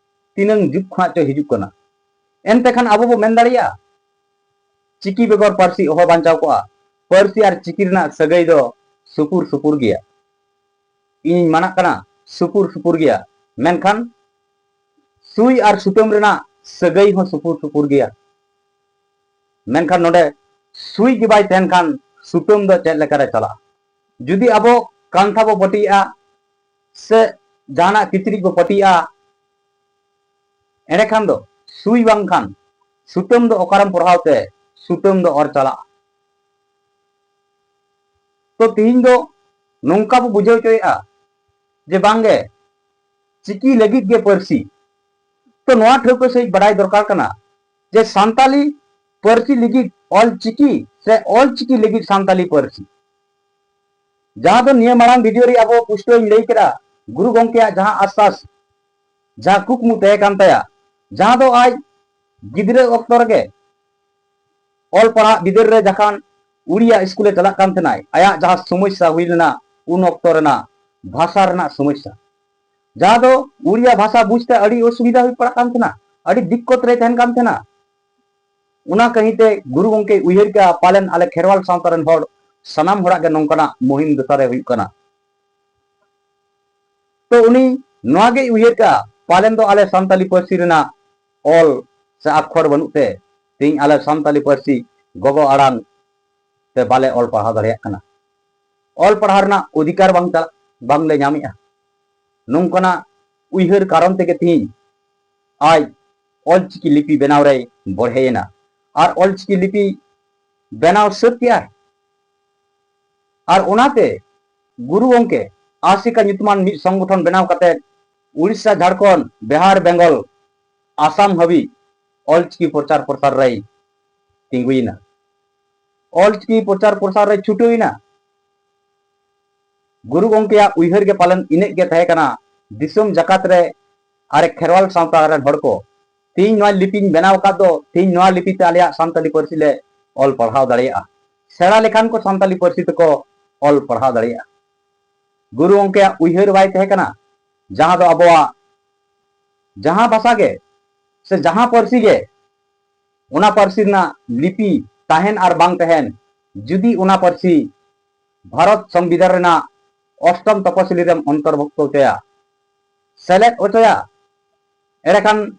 ᱛᱤᱱᱟᱹᱝ ᱡᱩᱜᱽ ᱠᱷᱚᱱᱟᱜ ᱪᱚ ᱦᱤᱡᱩᱜ ᱠᱟᱱᱟ᱾ ᱮᱱᱛᱮ ᱠᱷᱟᱱ ᱟᱵᱚ ᱵᱚ ᱢᱮᱱ ᱫᱟᱲᱮᱭᱟᱜᱼᱟ, ᱪᱤᱠᱤ ᱵᱮᱜᱚᱨ ᱯᱟᱹᱨᱥᱤ ᱚᱦᱚ ᱵᱟᱧᱪᱟᱣ ᱠᱚᱜᱼᱟ᱾ ᱯᱟᱹᱨᱥᱤ ᱟᱨ ᱪᱤᱠᱤ ᱨᱮᱱᱟᱜ ᱥᱟᱹᱜᱟᱹᱭ ᱫᱚ ᱥᱩᱯᱩᱨ ᱥᱩᱯᱩᱨ ᱜᱮᱭᱟ᱾ ᱤᱧᱤᱧ ᱢᱟᱱᱟᱜ ᱠᱟᱱᱟ, ᱥᱩᱯᱩᱨ ᱥᱩᱯᱩᱨ ᱜᱮᱭᱟ, ᱢᱮᱱᱠᱷᱟᱱ ᱥᱩᱭ ᱟᱨ ᱥᱩᱛᱟᱹᱢ ᱨᱮᱱᱟᱜ ᱥᱟᱹᱜᱟᱹᱭ ᱦᱚᱸ ᱥᱩᱯᱩᱨ ᱥᱩᱯᱩᱨ ᱜᱮᱭᱟ᱾ ᱢᱮᱱᱠᱷᱟᱱ ᱱᱚᱰᱮ ᱥᱩᱭ ᱜᱮ ᱵᱟᱭ ᱛᱟᱦᱮᱱ ᱠᱷᱟᱱ ᱥᱩᱛᱟᱹᱢ ᱫᱚ ᱪᱮᱫ ᱞᱮᱠᱟᱨᱮ ᱪᱟᱞᱟᱜᱼᱟ? ᱡᱩᱫᱤ ᱟᱵᱚ ᱠᱟᱱᱛᱷᱟ ᱵᱚ ᱯᱟᱹᱴᱤᱭᱮᱜᱼᱟ ᱥᱮ ᱡᱟᱦᱟᱱᱟᱜ ᱠᱤᱪᱨᱤᱡ ᱵᱚ ᱯᱟᱹᱴᱤᱭᱮᱜᱼᱟ, ᱮᱸᱰᱮᱠᱷᱟᱱ ᱫᱚ ᱥᱩᱭ ᱵᱟᱝᱠᱷᱟᱱ ᱥᱩᱛᱟᱹᱢ ᱫᱚ ᱚᱠᱟᱨᱮᱢ ᱯᱚᱨᱦᱟᱣ ᱛᱮ ᱥᱩᱛᱟᱹᱢ ᱫᱚ ᱚᱨ ᱪᱟᱞᱟᱜᱼᱟ? ᱛᱚ ᱛᱤᱦᱤᱧ ᱫᱚ ᱱᱚᱝᱠᱟ ᱵᱚ ᱵᱩᱡᱷᱟᱹᱣ ᱦᱚᱪᱚᱭᱮᱜᱼᱟ ᱡᱮ ᱵᱟᱝᱜᱮ, ᱪᱤᱠᱤ ᱞᱟᱹᱜᱤᱫ ᱜᱮ ᱯᱟᱹᱨᱥᱤ᱾ ᱛᱚ ᱱᱚᱣᱟ ᱴᱷᱟᱹᱣᱠᱟᱹ ᱥᱟᱺᱦᱤᱡ ᱵᱟᱰᱟᱭ ᱫᱚᱨᱠᱟᱨ ᱠᱟᱱᱟ ᱡᱮ ᱥᱟᱱᱛᱟᱞᱤ ᱯᱟᱹᱨᱥᱤ ᱞᱟᱹᱜᱤᱫ ᱚᱞ ᱪᱤᱠᱤ ᱥᱮ ᱚᱞ ᱪᱤᱠᱤ ᱞᱟᱹᱜᱤᱫ ᱥᱟᱱᱛᱟᱞᱤ ᱯᱟᱹᱨᱥᱤ? ᱡᱟᱦᱟᱸ ᱫᱚ ᱱᱤᱭᱟᱹ ᱢᱟᱲᱟᱝ ᱵᱷᱤᱰᱤᱭᱳ ᱨᱮ ᱟᱵᱚ ᱯᱩᱥᱴᱟᱹᱣ ᱤᱧ ᱞᱟᱹᱭ ᱠᱮᱫᱟ, ᱜᱩᱨᱩ ᱜᱚᱢᱠᱮᱭᱟᱜ ᱡᱟᱦᱟᱸ ᱟᱥᱥᱟᱥ, ᱡᱟᱦᱟᱸ ᱠᱩᱠᱢᱩ ᱛᱟᱦᱮᱸ ᱠᱟᱱ ᱛᱟᱭᱟ, ᱡᱟᱦᱟᱸ ᱫᱚ ᱟᱡ ᱜᱤᱫᱽᱨᱟᱹ ᱚᱠᱛᱚ ᱨᱮᱜᱮ ᱚᱞ ᱯᱟᱲᱦᱟᱜ ᱵᱤᱫᱟᱹᱞ ᱨᱮ ᱡᱚᱠᱷᱚᱱ ᱩᱲᱤᱭᱟ ᱥᱠᱩᱞᱮ ᱪᱟᱞᱟᱜ ᱠᱟᱱ ᱛᱟᱦᱮᱱᱟᱭ, ᱟᱭᱟᱜ ᱡᱟᱦᱟᱸ ᱥᱚᱢᱚᱥᱥᱟ ᱦᱩᱭ ᱞᱮᱱᱟ ᱩᱱ ᱚᱠᱛᱚ ᱨᱮᱱᱟᱜ ᱵᱷᱟᱥᱟ ᱨᱮᱱᱟᱜ ᱥᱚᱢᱚᱥᱥᱟ, ᱡᱟᱦᱟᱸ ᱫᱚ ᱩᱲᱤᱭᱟ ᱵᱷᱟᱥᱟ ᱵᱩᱡᱽᱛᱮ ᱟᱹᱰᱤ ᱚᱥᱩᱵᱤᱫᱷᱟ ᱦᱩᱭ ᱯᱟᱲᱟᱜ ᱠᱟᱱ ᱛᱟᱦᱮᱱᱟ, ᱟᱹᱰᱤ ᱫᱤᱠᱠᱚᱛ ᱨᱮ ᱛᱟᱦᱮᱱ ᱠᱟᱱ ᱛᱟᱦᱮᱱᱟ᱾ ᱚᱱᱟ ᱠᱟᱹᱦᱤ ᱛᱮ ᱜᱩᱨᱩ ᱜᱚᱢᱠᱮᱭ ᱩᱭᱦᱟᱹᱨ ᱠᱮᱜᱼᱟ, ᱯᱟᱞᱮᱱ ᱟᱞᱮ ᱠᱷᱮᱨᱣᱟᱞ ᱥᱟᱶᱛᱟ ᱨᱮᱱ ᱦᱚᱲ ᱥᱟᱱᱟᱢ ᱦᱚᱲᱟᱜ ᱜᱮ ᱱᱚᱝᱠᱟᱱᱟᱜ ᱢᱩᱦᱤᱢ ᱫᱚᱥᱟ ᱨᱮ ᱦᱩᱭᱩᱜ ᱠᱟᱱᱟ᱾ ᱛᱚ ᱩᱱᱤ ᱱᱚᱣᱟ ᱜᱮᱭ ᱩᱭᱦᱟᱹᱨ ᱠᱟᱜᱼᱟ, ᱯᱟᱞᱮᱱ ᱫᱚ ᱟᱞᱮ ᱥᱟᱱᱛᱟᱞᱤ ᱯᱟᱹᱨᱥᱤ ᱨᱮᱱᱟᱜ ᱚᱞ ᱥᱮ ᱟᱠᱷᱚᱨ ᱵᱟᱹᱱᱩᱜ ᱛᱮ ᱛᱮᱦᱮᱧ ᱟᱞᱮ ᱥᱟᱱᱛᱟᱞᱤ ᱯᱟᱹᱨᱥᱤ ᱜᱚᱜᱚ ᱟᱲᱟᱝ ᱛᱮ ᱵᱟᱞᱮ ᱚᱞ ᱯᱟᱲᱦᱟᱣ ᱫᱟᱲᱮᱭᱟᱜ ᱠᱟᱱᱟ, ᱚᱞ ᱯᱟᱲᱦᱟᱣ ᱨᱮᱱᱟᱜ ᱚᱫᱷᱤᱠᱟᱨ ᱵᱟᱝ ᱪᱟᱞᱟᱜ, ᱵᱟᱝᱞᱮ ᱧᱟᱢᱮᱜᱼᱟ᱾ ᱱᱚᱝᱠᱟᱱᱟᱜ ᱩᱭᱦᱟᱹᱨ ᱠᱟᱨᱚᱱ ᱛᱮᱜᱮ ᱛᱮᱦᱮᱧ ᱟᱡ ᱚᱞᱪᱤᱠᱤ ᱞᱤᱯᱤ ᱵᱮᱱᱟᱣ ᱨᱮᱭ ᱵᱚᱲᱦᱮᱭᱮᱱᱟ ᱟᱨ ᱚᱞᱪᱤᱠᱤ ᱞᱤᱯᱤ ᱵᱮᱱᱟᱣ ᱥᱟᱹᱛ ᱠᱮᱜᱼᱟᱭ᱾ ᱟᱨ ᱚᱱᱟᱛᱮ ᱜᱩᱨᱩ ᱜᱚᱢᱠᱮ ᱟᱥᱮᱠᱟ ᱧᱩᱛᱩᱢᱟᱱ ᱢᱤᱫ ᱥᱚᱝᱜᱚᱴᱷᱚᱱ ᱵᱮᱱᱟᱣ ᱠᱟᱛᱮ ᱩᱲᱤᱥᱥᱟ, ᱡᱷᱟᱲᱠᱷᱚᱸᱰ, ᱵᱤᱦᱟᱨ, ᱵᱮᱝᱜᱚᱞ, ᱟᱥᱟᱢ ᱦᱟᱹᱵᱤᱡ ᱚᱞᱪᱤᱠᱤ ᱯᱨᱚᱪᱟᱨ ᱯᱨᱚᱥᱟᱨ ᱨᱮᱭ ᱛᱤᱸᱜᱩᱭᱮᱱᱟ᱾ ᱚᱞᱪᱤᱠᱤ ᱯᱨᱚᱪᱟᱨ ᱯᱨᱚᱥᱟᱨ ᱨᱮ ᱪᱷᱩᱴᱟᱹᱣ ᱮᱱᱟ᱾ ᱜᱩᱨᱩ ᱜᱚᱢᱠᱮᱭᱟᱜ ᱩᱭᱦᱟᱹᱨ ᱜᱮ ᱯᱟᱞᱮᱱ ᱤᱱᱟᱹᱜ ᱜᱮ ᱛᱟᱦᱮᱸ ᱠᱟᱱᱟ, ᱫᱤᱥᱚᱢ ᱡᱟᱠᱟᱛ ᱨᱮ ᱟᱨᱮ ᱠᱷᱮᱨᱣᱟᱞ ᱥᱟᱶᱛᱟ ᱨᱮᱱ ᱦᱚᱲ ᱠᱚ, ᱛᱮᱦᱮᱧ ᱱᱚᱣᱟ ᱞᱤᱯᱤᱧ ᱵᱮᱱᱟᱣ ᱟᱠᱟᱫ ᱫᱚ, ᱛᱮᱦᱮᱧ ᱱᱚᱣᱟ ᱞᱤᱯᱤ ᱛᱮ ᱟᱞᱮᱭᱟᱜ ᱥᱟᱱᱛᱟᱞᱤ ᱯᱟᱹᱨᱥᱤ ᱞᱮ ᱚᱞ ᱯᱟᱲᱦᱟᱣ ᱫᱟᱲᱮᱭᱟᱜᱼᱟ, ᱥᱮᱬᱟ ᱞᱮᱠᱷᱟᱱ ᱠᱚ ᱥᱟᱱᱛᱟᱞᱤ ᱯᱟᱹᱨᱥᱤ ᱛᱮᱠᱚ ᱚᱞ ᱯᱟᱲᱦᱟᱣ ᱫᱟᱲᱮᱭᱟᱜᱼᱟ᱾ ᱜᱩᱨᱩ ᱜᱚᱢᱠᱮᱭᱟᱜ ᱩᱭᱦᱟᱹᱨ ᱵᱟᱭ ᱛᱟᱦᱮᱸ ᱠᱟᱱᱟ, ᱡᱟᱦᱟᱸ ᱫᱚ ᱟᱵᱚᱣᱟᱜ ᱡᱟᱦᱟᱸ ᱵᱷᱟᱥᱟ ᱜᱮ ᱥᱮ ᱡᱟᱦᱟᱸ ᱯᱟᱹᱨᱥᱤ ᱜᱮ, ᱚᱱᱟ ᱯᱟᱹᱨᱥᱤ ᱨᱮᱱᱟᱜ ᱞᱤᱯᱤ ᱛᱟᱦᱮᱱ ᱟᱨ ᱵᱟᱝ ᱛᱟᱦᱮᱱ, ᱡᱩᱫᱤ ᱚᱱᱟ ᱯᱟᱹᱨᱥᱤ ᱵᱷᱟᱨᱚᱛ ᱥᱚᱝᱵᱤᱫᱷᱟᱱ ᱨᱮᱱᱟᱜ ᱚᱥᱴᱚᱢ ᱛᱚᱯᱚᱥᱤᱞᱤ ᱨᱮᱢ ᱚᱱᱛᱚᱨᱵᱷᱩᱠᱛᱚ ᱦᱚᱪᱚᱭᱟ, ᱥᱮᱞᱮᱫ ᱦᱚᱪᱚᱭᱟ, ᱮᱸᱰᱮᱠᱷᱟᱱ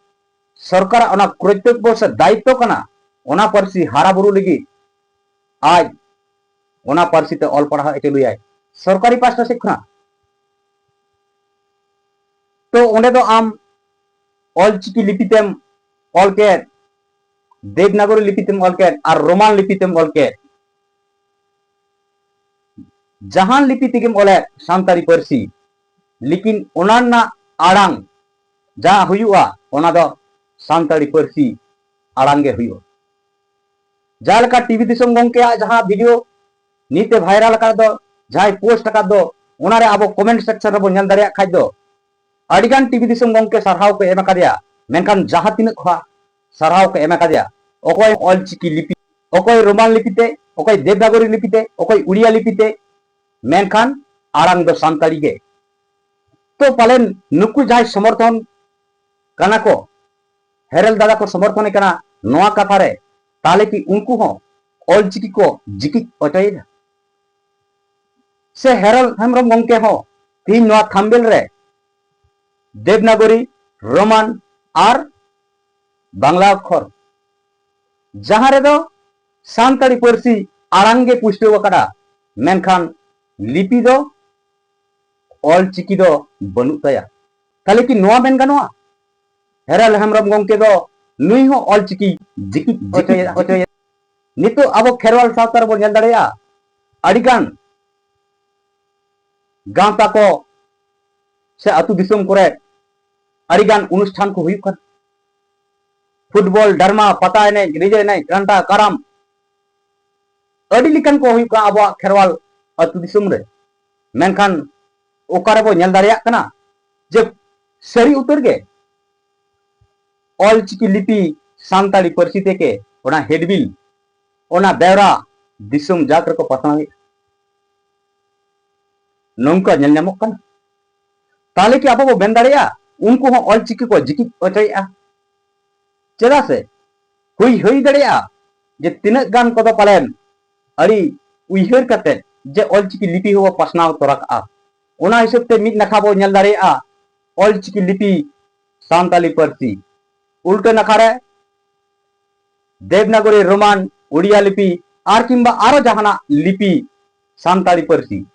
ᱥᱚᱨᱠᱟᱨᱟᱜ ᱚᱱᱟ ᱠᱨᱚᱛᱚᱵᱵᱚ ᱥᱮ ᱫᱟᱭᱤᱛᱛᱚ ᱠᱟᱱᱟ ᱚᱱᱟ ᱯᱟᱹᱨᱥᱤ ᱦᱟᱨᱟ ᱵᱩᱨᱩ ᱞᱟᱹᱜᱤᱫ᱾ ᱟᱡ ᱚᱱᱟ ᱯᱟᱹᱨᱥᱤ ᱛᱮ ᱚᱞ ᱯᱟᱲᱦᱟᱣ ᱮ ᱪᱟᱹᱞᱩᱭᱟᱭ ᱥᱚᱨᱠᱟᱨᱤ ᱯᱟᱦᱴᱟ ᱥᱮᱫ ᱠᱷᱚᱱᱟᱜ᱾ ᱛᱚ ᱚᱸᱰᱮ ᱫᱚ ᱟᱢ ᱚᱞᱪᱤᱠᱤ ᱞᱤᱯᱤ ᱛᱮᱢ ᱚᱞ ᱠᱮᱫ, ᱫᱮᱵᱽᱱᱟᱜᱚᱨᱤ ᱞᱤᱯᱤ ᱛᱮᱢ ᱚᱞ ᱠᱮᱫ ᱟᱨ ᱨᱳᱢᱟᱱ ᱞᱤᱯᱤ ᱛᱮᱢ ᱚᱞ ᱠᱮᱫ, ᱡᱟᱦᱟᱱ ᱞᱤᱯᱤ ᱛᱮᱜᱮᱢ ᱚᱞᱮᱫ ᱥᱟᱱᱛᱟᱲᱤ ᱯᱟᱹᱨᱥᱤ, ᱞᱮᱠᱤᱱ ᱚᱱᱟ ᱨᱮᱱᱟᱜ ᱟᱲᱟᱝ ᱡᱟᱦᱟᱸ ᱦᱩᱭᱩᱜᱼᱟ, ᱚᱱᱟ ᱫᱚ ᱥᱟᱱᱛᱟᱲᱤ ᱯᱟᱹᱨᱥᱤ ᱟᱲᱟᱝ ᱜᱮ ᱦᱩᱭᱩᱜᱼᱟ᱾ ᱡᱟᱦᱟᱸ ᱞᱮᱠᱟ ᱴᱤᱵᱷᱤ ᱫᱤᱥᱚᱢ ᱜᱚᱢᱠᱮᱭᱟᱜ ᱡᱟᱦᱟᱸ ᱵᱷᱤᱰᱤᱭᱳ ᱱᱤᱛ ᱮ ᱵᱷᱟᱭᱨᱟᱞ ᱟᱠᱟᱫ ᱫᱚ, ᱡᱟᱦᱟᱸᱭ ᱯᱳᱥᱴ ᱟᱠᱟᱫ ᱫᱚ, ᱚᱱᱟᱨᱮ ᱟᱵᱚ ᱠᱚᱢᱮᱱᱴ ᱥᱮᱠᱥᱚᱱ ᱨᱮᱵᱚᱱ ᱧᱮᱞ ᱫᱟᱲᱮᱭᱟᱜ ᱠᱷᱟᱡ ᱫᱚ, ᱟᱹᱰᱤᱜᱟᱱ ᱴᱤᱵᱷᱤ ᱫᱤᱥᱚᱢ ᱜᱚᱢᱠᱮ ᱥᱟᱨᱦᱟᱣ ᱠᱚ ᱮᱢ ᱟᱠᱟᱫᱮᱭᱟ, ᱢᱮᱱᱠᱷᱟᱱ ᱡᱟᱦᱟᱸ ᱛᱤᱱᱟᱹᱜ ᱠᱚ ᱦᱟᱸᱜ ᱥᱟᱨᱦᱟᱣ ᱠᱚ ᱮᱢ ᱟᱠᱟᱫᱮᱭᱟ, ᱚᱠᱚᱭ ᱚᱞᱪᱤᱠᱤ ᱞᱤᱯᱤ, ᱚᱠᱚᱭ ᱨᱳᱢᱟᱱ ᱞᱤᱯᱤ ᱛᱮ, ᱚᱠᱚᱭ ᱫᱮᱵᱽᱱᱟᱜᱚᱨᱤ ᱞᱤᱯᱤ ᱛᱮ, ᱚᱠᱚᱭ ᱩᱲᱤᱭᱟ ᱞᱤᱯᱤ ᱛᱮ, ᱢᱮᱱᱠᱷᱟᱱ ᱟᱲᱟᱝ ᱫᱚ ᱥᱟᱱᱛᱟᱲᱤ ᱜᱮ᱾ ᱛᱚ ᱯᱟᱞᱮᱱ ᱱᱩᱠᱩ ᱡᱟᱦᱟᱸᱭ ᱥᱚᱢᱚᱨᱛᱷᱚᱱ ᱠᱟᱱᱟ ᱠᱚ, ᱦᱮᱨᱮᱞ ᱫᱟᱫᱟ ᱠᱚ ᱥᱚᱢᱚᱨᱛᱷᱚᱱᱮ ᱠᱟᱱᱟ ᱱᱚᱣᱟ ᱠᱟᱛᱷᱟ ᱨᱮ, ᱛᱟᱦᱞᱮ ᱠᱤ ᱩᱱᱠᱩ ᱦᱚᱸ ᱚᱞᱪᱤᱠᱤ ᱠᱚ ᱡᱤᱠᱤᱡ ᱚᱪᱚᱭᱮᱫᱟ? ᱥᱮ ᱦᱮᱨᱮᱞ ᱦᱮᱢᱵᱨᱚᱢ ᱜᱚᱢᱠᱮ ᱦᱚᱸ ᱛᱮᱦᱮᱧ ᱱᱚᱣᱟ ᱛᱷᱟᱢᱵᱮᱞ ᱨᱮ ᱫᱮᱵᱽᱱᱟᱜᱚᱨᱤ, ᱨᱳᱢᱟᱱ ᱟᱨ ᱵᱟᱝᱞᱟ ᱚᱠᱠᱷᱚᱨ, ᱡᱟᱦᱟᱸ ᱨᱮᱫᱚ ᱥᱟᱱᱛᱟᱲᱤ ᱯᱟᱹᱨᱥᱤ ᱟᱲᱟᱝ ᱜᱮ ᱯᱩᱥᱴᱟᱹᱣ ᱟᱠᱟᱱᱟ, ᱢᱮᱱᱠᱷᱟᱱ ᱞᱤᱯᱤ ᱫᱚ ᱚᱞ ᱪᱤᱠᱤ ᱫᱚ ᱵᱟᱹᱱᱩᱜ ᱛᱟᱭᱟ᱾ ᱛᱟᱦᱞᱮ ᱠᱤ ᱱᱚᱣᱟ ᱢᱮᱱ ᱜᱟᱱᱚᱜᱼᱟ? ᱦᱮᱨᱟᱞ ᱦᱮᱢᱵᱨᱚᱢ ᱜᱚᱢᱠᱮ ᱫᱚ ᱱᱩᱭ ᱦᱚᱸ ᱚᱞᱪᱤᱠᱤ ᱡᱤᱠᱤ ᱡᱤᱠᱤ ᱦᱚᱪᱚᱭᱮᱫᱟ᱾ ᱱᱤᱛᱚᱜ ᱟᱵᱚ ᱠᱷᱮᱨᱣᱟᱞ ᱥᱟᱶᱛᱟ ᱨᱮᱵᱚᱱ ᱧᱮᱞ ᱫᱟᱲᱮᱭᱟᱜᱼᱟ, ᱟᱹᱰᱤᱜᱟᱱ ᱜᱟᱶᱛᱟ ᱠᱚ ᱥᱮ ᱟᱹᱛᱩ ᱫᱤᱥᱚᱢ ᱠᱚᱨᱮ ᱟᱹᱰᱤᱜᱟᱱ ᱚᱱᱩᱥᱴᱷᱟᱱ ᱠᱚ ᱦᱩᱭᱩᱜ ᱠᱟᱱᱟ᱾ ᱯᱷᱩᱴᱵᱚᱞ, ᱰᱨᱟᱢᱟ, ᱯᱟᱛᱟ ᱮᱱᱮᱡ, ᱨᱤᱡᱟᱹ ᱮᱱᱮᱡ, ᱰᱟᱱᱴᱟ, ᱠᱟᱨᱟᱢ, ᱟᱹᱰᱤ ᱞᱮᱠᱟᱱ ᱠᱚ ᱦᱩᱭᱩᱜ ᱠᱟᱱᱟ ᱟᱵᱚᱣᱟᱜ ᱠᱷᱮᱨᱣᱟᱞ ᱟᱹᱛᱩ ᱫᱤᱥᱚᱢ ᱨᱮ᱾ ᱢᱮᱱᱠᱷᱟᱱ ᱚᱠᱟ ᱨᱮᱵᱚ ᱧᱮᱞ ᱫᱟᱲᱮᱭᱟᱜ ᱠᱟᱱᱟ ᱡᱮ ᱥᱟᱹᱨᱤ ᱩᱛᱟᱹᱨ ᱜᱮ ᱚᱞᱪᱤᱠᱤ ᱞᱤᱯᱤ ᱥᱟᱱᱛᱟᱲᱤ ᱯᱟᱹᱨᱥᱤ ᱛᱮᱜᱮ ᱚᱱᱟ ᱦᱮᱰᱵᱤᱞ, ᱚᱱᱟ ᱵᱮᱣᱨᱟ ᱫᱤᱥᱚᱢ ᱡᱟᱠ ᱨᱮᱠᱚ ᱯᱟᱥᱱᱟᱣᱮᱫᱼᱟ? ᱱᱚᱝᱠᱟ ᱧᱮᱞ ᱧᱟᱢᱚᱜ ᱠᱟᱱᱟ᱾ ᱛᱟᱦᱞᱮ ᱠᱤ ᱟᱵᱚ ᱵᱚ ᱢᱮᱱ ᱫᱟᱲᱮᱭᱟᱜᱼᱟ ᱩᱱᱠᱩ ᱦᱚᱸ ᱚᱞᱪᱤᱠᱤ ᱠᱚ ᱡᱤᱠᱤᱡ ᱦᱚᱪᱚᱭᱮᱫᱼᱟ? ᱪᱮᱫᱟᱜ ᱥᱮ ᱦᱩᱭ, ᱦᱩᱭ ᱫᱟᱲᱮᱭᱟᱜᱼᱟ ᱡᱮ ᱛᱤᱱᱟᱹᱜ ᱜᱟᱱ ᱠᱚᱫᱚ ᱯᱟᱞᱮᱱ ᱟᱹᱰᱤ ᱩᱭᱦᱟᱹᱨ ᱠᱟᱛᱮ ᱡᱮ ᱚᱞᱪᱤᱠᱤ ᱞᱤᱯᱤ ᱦᱚᱸᱵᱚ ᱯᱟᱥᱱᱟᱣ ᱛᱚᱨᱟ ᱠᱟᱜᱼᱟ᱾ ᱚᱱᱟ ᱦᱤᱥᱟᱹᱵ ᱛᱮ ᱢᱤᱫ ᱱᱟᱠᱷᱟ ᱵᱚ ᱧᱮᱞ ᱫᱟᱲᱮᱭᱟᱜᱼᱟ ᱚᱞᱪᱤᱠᱤ ᱞᱤᱯᱤ, ᱥᱟᱱᱛᱟᱲᱤ ᱯᱟᱹᱨᱥᱤ, ᱩᱞᱴᱟᱹ ᱱᱟᱠᱷᱟ ᱨᱮ ᱫᱮᱵᱽᱱᱟᱜᱚᱨᱤ ᱨᱳᱢᱟᱱ, ᱳᱰᱤᱭᱟ ᱞᱤᱯᱤ ᱟᱨ ᱠᱤᱝᱵᱟ ᱟᱨᱚ ᱡᱟᱦᱟᱱᱟᱜ ᱞᱤᱯᱤ, ᱥᱟᱱᱛᱟᱲᱤ ᱯᱟᱹᱨᱥᱤ,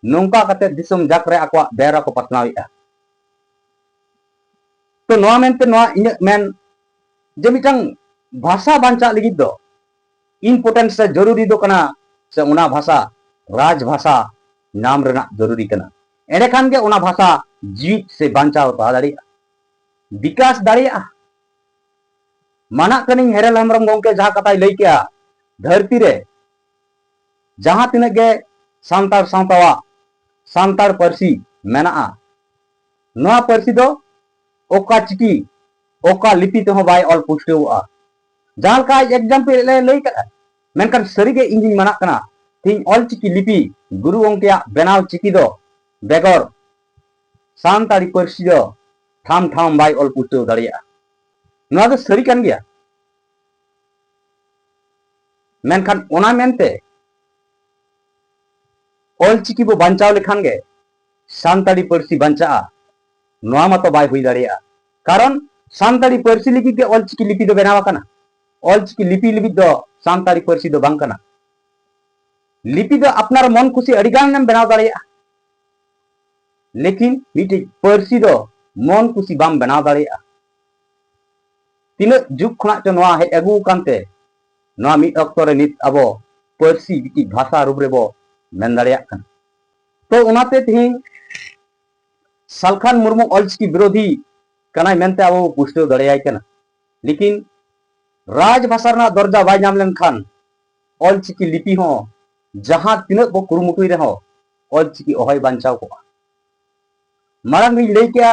ᱱᱚᱝᱠᱟ ᱠᱟᱛᱮ ᱫᱤᱥᱚᱢ ᱡᱟᱠ ᱨᱮ ᱟᱠᱚᱣᱟᱜ ᱵᱮᱣᱨᱟ ᱠᱚ ᱯᱟᱥᱱᱟᱣᱮᱫᱼᱟ᱾ ᱛᱚ ᱱᱚᱣᱟ ᱢᱮᱱᱛᱮ ᱱᱚᱣᱟ ᱤᱧᱟᱹᱜ ᱢᱮᱱ ᱡᱮ ᱢᱤᱫᱴᱟᱝ ᱵᱷᱟᱥᱟ ᱵᱟᱧᱪᱟᱜ ᱞᱟᱹᱜᱤᱫ ᱫᱚ ᱤᱢᱯᱚᱨᱴᱮᱱᱥ ᱥᱮ ᱡᱚᱨᱩᱨᱤ ᱫᱚ ᱠᱟᱱᱟ ᱥᱮ ᱚᱱᱟ ᱵᱷᱟᱥᱟ ᱨᱟᱡᱽ ᱵᱷᱟᱥᱟ ᱧᱟᱢ ᱨᱮᱱᱟᱜ ᱡᱚᱨᱩᱨᱤ ᱠᱟᱱᱟ᱾ ᱮᱸᱰᱮᱠᱷᱟᱱ ᱜᱮ ᱚᱱᱟ ᱵᱷᱟᱥᱟ ᱡᱤᱣᱤᱫ ᱥᱮ ᱵᱟᱧᱪᱟᱣ ᱛᱟᱦᱮᱸ ᱫᱟᱲᱮᱭᱟᱜᱼᱟ, ᱵᱤᱠᱟᱥ ᱫᱟᱲᱮᱭᱟᱜᱼᱟ᱾ ᱢᱟᱱᱟᱜ ᱠᱟᱹᱱᱟᱹᱧ ᱦᱮᱨᱮᱞ ᱦᱮᱢᱵᱨᱚᱢ ᱜᱚᱢᱠᱮ ᱡᱟᱦᱟᱸ ᱠᱟᱛᱷᱟᱭ ᱞᱟᱹᱭ ᱠᱮᱜᱼᱟ, ᱫᱷᱟᱹᱨᱛᱤ ᱨᱮ ᱡᱟᱦᱟᱸ ᱛᱤᱱᱟᱹᱜ ᱜᱮ ᱥᱟᱱᱛᱟᱲ ᱥᱟᱶᱛᱟᱣᱟᱜ ᱥᱟᱱᱛᱟᱲ ᱯᱟᱹᱨᱥᱤ ᱢᱮᱱᱟᱜᱼᱟ, ᱱᱚᱣᱟ ᱯᱟᱹᱨᱥᱤ ᱫᱚ ᱚᱠᱟ ᱪᱤᱠᱤ, ᱚᱠᱟ ᱞᱤᱯᱤ ᱛᱮᱦᱚᱸ ᱵᱟᱭ ᱚᱞ ᱯᱩᱥᱴᱟᱹᱣᱚᱜᱼᱟ᱾ ᱡᱟᱦᱟᱸ ᱞᱮᱠᱟ ᱟᱡ ᱮᱠᱡᱟᱢᱯᱮᱞ ᱮ ᱞᱟᱹᱭ ᱠᱟᱫᱟ, ᱢᱮᱱᱠᱷᱟᱱ ᱥᱟᱹᱨᱤᱜᱮ ᱤᱧ ᱫᱩᱧ ᱢᱟᱱᱟᱜ ᱠᱟᱱᱟ, ᱛᱮᱦᱮᱧ ᱚᱞ ᱪᱤᱠᱤ ᱞᱤᱯᱤ ᱜᱩᱨᱩ ᱜᱚᱢᱠᱮᱭᱟᱜ ᱵᱮᱱᱟᱣ ᱪᱤᱠᱤ ᱫᱚ ᱵᱮᱜᱚᱨ ᱥᱟᱱᱛᱟᱲᱤ ᱯᱟᱹᱨᱥᱤ ᱫᱚ ᱴᱷᱟᱢ ᱴᱷᱟᱢ ᱵᱟᱭ ᱚᱞ ᱯᱩᱥᱴᱟᱹᱣ ᱫᱟᱲᱮᱭᱟᱜᱼᱟ᱾ ᱱᱚᱣᱟ ᱫᱚ ᱥᱟᱹᱨᱤ ᱠᱟᱱ ᱜᱮᱭᱟ᱾ ᱢᱮᱱᱠᱷᱟᱱ ᱚᱱᱟ ᱢᱮᱱᱛᱮ ᱚᱞᱪᱤᱠᱤ ᱵᱚ ᱵᱟᱧᱪᱟᱣ ᱞᱮᱠᱷᱟᱱ ᱜᱮ ᱥᱟᱱᱛᱟᱲᱤ ᱯᱟᱹᱨᱥᱤ ᱵᱟᱧᱪᱟᱜᱼᱟ, ᱱᱚᱣᱟ ᱢᱟᱛᱚ ᱵᱟᱭ ᱦᱩᱭ ᱫᱟᱲᱮᱭᱟᱜᱼᱟ᱾ ᱠᱟᱨᱚᱱ ᱥᱟᱱᱛᱟᱲᱤ ᱯᱟᱹᱨᱥᱤ ᱞᱟᱹᱜᱤᱫ ᱜᱮ ᱚᱞᱪᱤᱠᱤ ᱞᱤᱯᱤ ᱫᱚ ᱵᱮᱱᱟᱣ ᱟᱠᱟᱱᱟ᱾ ᱚᱞᱪᱤᱠᱤ ᱞᱤᱯᱤ ᱞᱟᱹᱜᱤᱫ ᱫᱚ ᱥᱟᱱᱛᱟᱲᱤ ᱯᱟᱹᱨᱥᱤ ᱫᱚ ᱵᱟᱝ ᱠᱟᱱᱟ᱾ ᱞᱤᱯᱤ ᱫᱚ ᱟᱯᱱᱟᱨ ᱢᱚᱱ ᱠᱩᱥᱤ ᱟᱹᱰᱤ ᱜᱟᱱ ᱮᱢ ᱵᱮᱱᱟᱣ ᱫᱟᱲᱮᱭᱟᱜᱼᱟ, ᱞᱮᱠᱤᱱ ᱢᱤᱫᱴᱤᱡ ᱯᱟᱹᱨᱥᱤ ᱫᱚ ᱢᱚᱱ ᱠᱩᱥᱤ ᱵᱟᱢ ᱵᱮᱱᱟᱣ ᱫᱟᱲᱮᱭᱟᱜᱼᱟ᱾ ᱛᱤᱱᱟᱹᱜ ᱡᱩᱜᱽ ᱠᱷᱚᱱᱟᱜ ᱪᱚ ᱱᱚᱣᱟ ᱦᱮᱡ ᱟᱹᱜᱩ ᱟᱠᱟᱱ ᱛᱮ, ᱱᱚᱣᱟ ᱢᱤᱫ ᱚᱠᱛᱚ ᱨᱮ ᱱᱤᱛ ᱟᱵᱚ ᱯᱟᱹᱨᱥᱤ ᱢᱤᱫᱴᱤᱡ ᱵᱷᱟᱥᱟ ᱨᱩᱯ ᱨᱮᱵᱚ ᱢᱮᱱ ᱫᱟᱲᱮᱭᱟᱜ ᱠᱟᱱᱟ᱾ ᱛᱚ ᱚᱱᱟᱛᱮ ᱛᱮᱦᱮᱧ ᱥᱟᱞᱠᱷᱟᱱ ᱢᱩᱨᱢᱩ ᱚᱞᱪᱤᱠᱤ ᱵᱤᱨᱳᱫᱷᱤ ᱠᱟᱱᱟᱭ ᱢᱮᱱᱛᱮ ᱟᱵᱚ ᱵᱚ ᱯᱩᱥᱴᱟᱹᱣ ᱫᱟᱲᱮᱭᱟᱭ ᱠᱟᱱᱟ᱾ ᱞᱮᱠᱤᱱ ᱨᱟᱡᱽ ᱵᱷᱟᱥᱟ ᱨᱮᱱᱟᱜ ᱫᱚᱨᱡᱟ ᱵᱟᱭ ᱧᱟᱢ ᱞᱮᱱᱠᱷᱟᱱ ᱚᱞᱪᱤᱠᱤ ᱞᱤᱯᱤ ᱦᱚᱸ ᱡᱟᱦᱟᱸ ᱛᱤᱱᱟᱹᱜ ᱵᱚ ᱠᱩᱨᱩᱢᱩᱴᱩᱭ ᱨᱮᱦᱚᱸ ᱚᱞᱪᱤᱠᱤ ᱚᱦᱚᱭ ᱵᱟᱧᱪᱟᱣ ᱠᱚᱜᱼᱟ᱾ ᱢᱟᱲᱟᱝ ᱨᱤᱧ ᱞᱟᱹᱭ ᱠᱮᱜᱼᱟ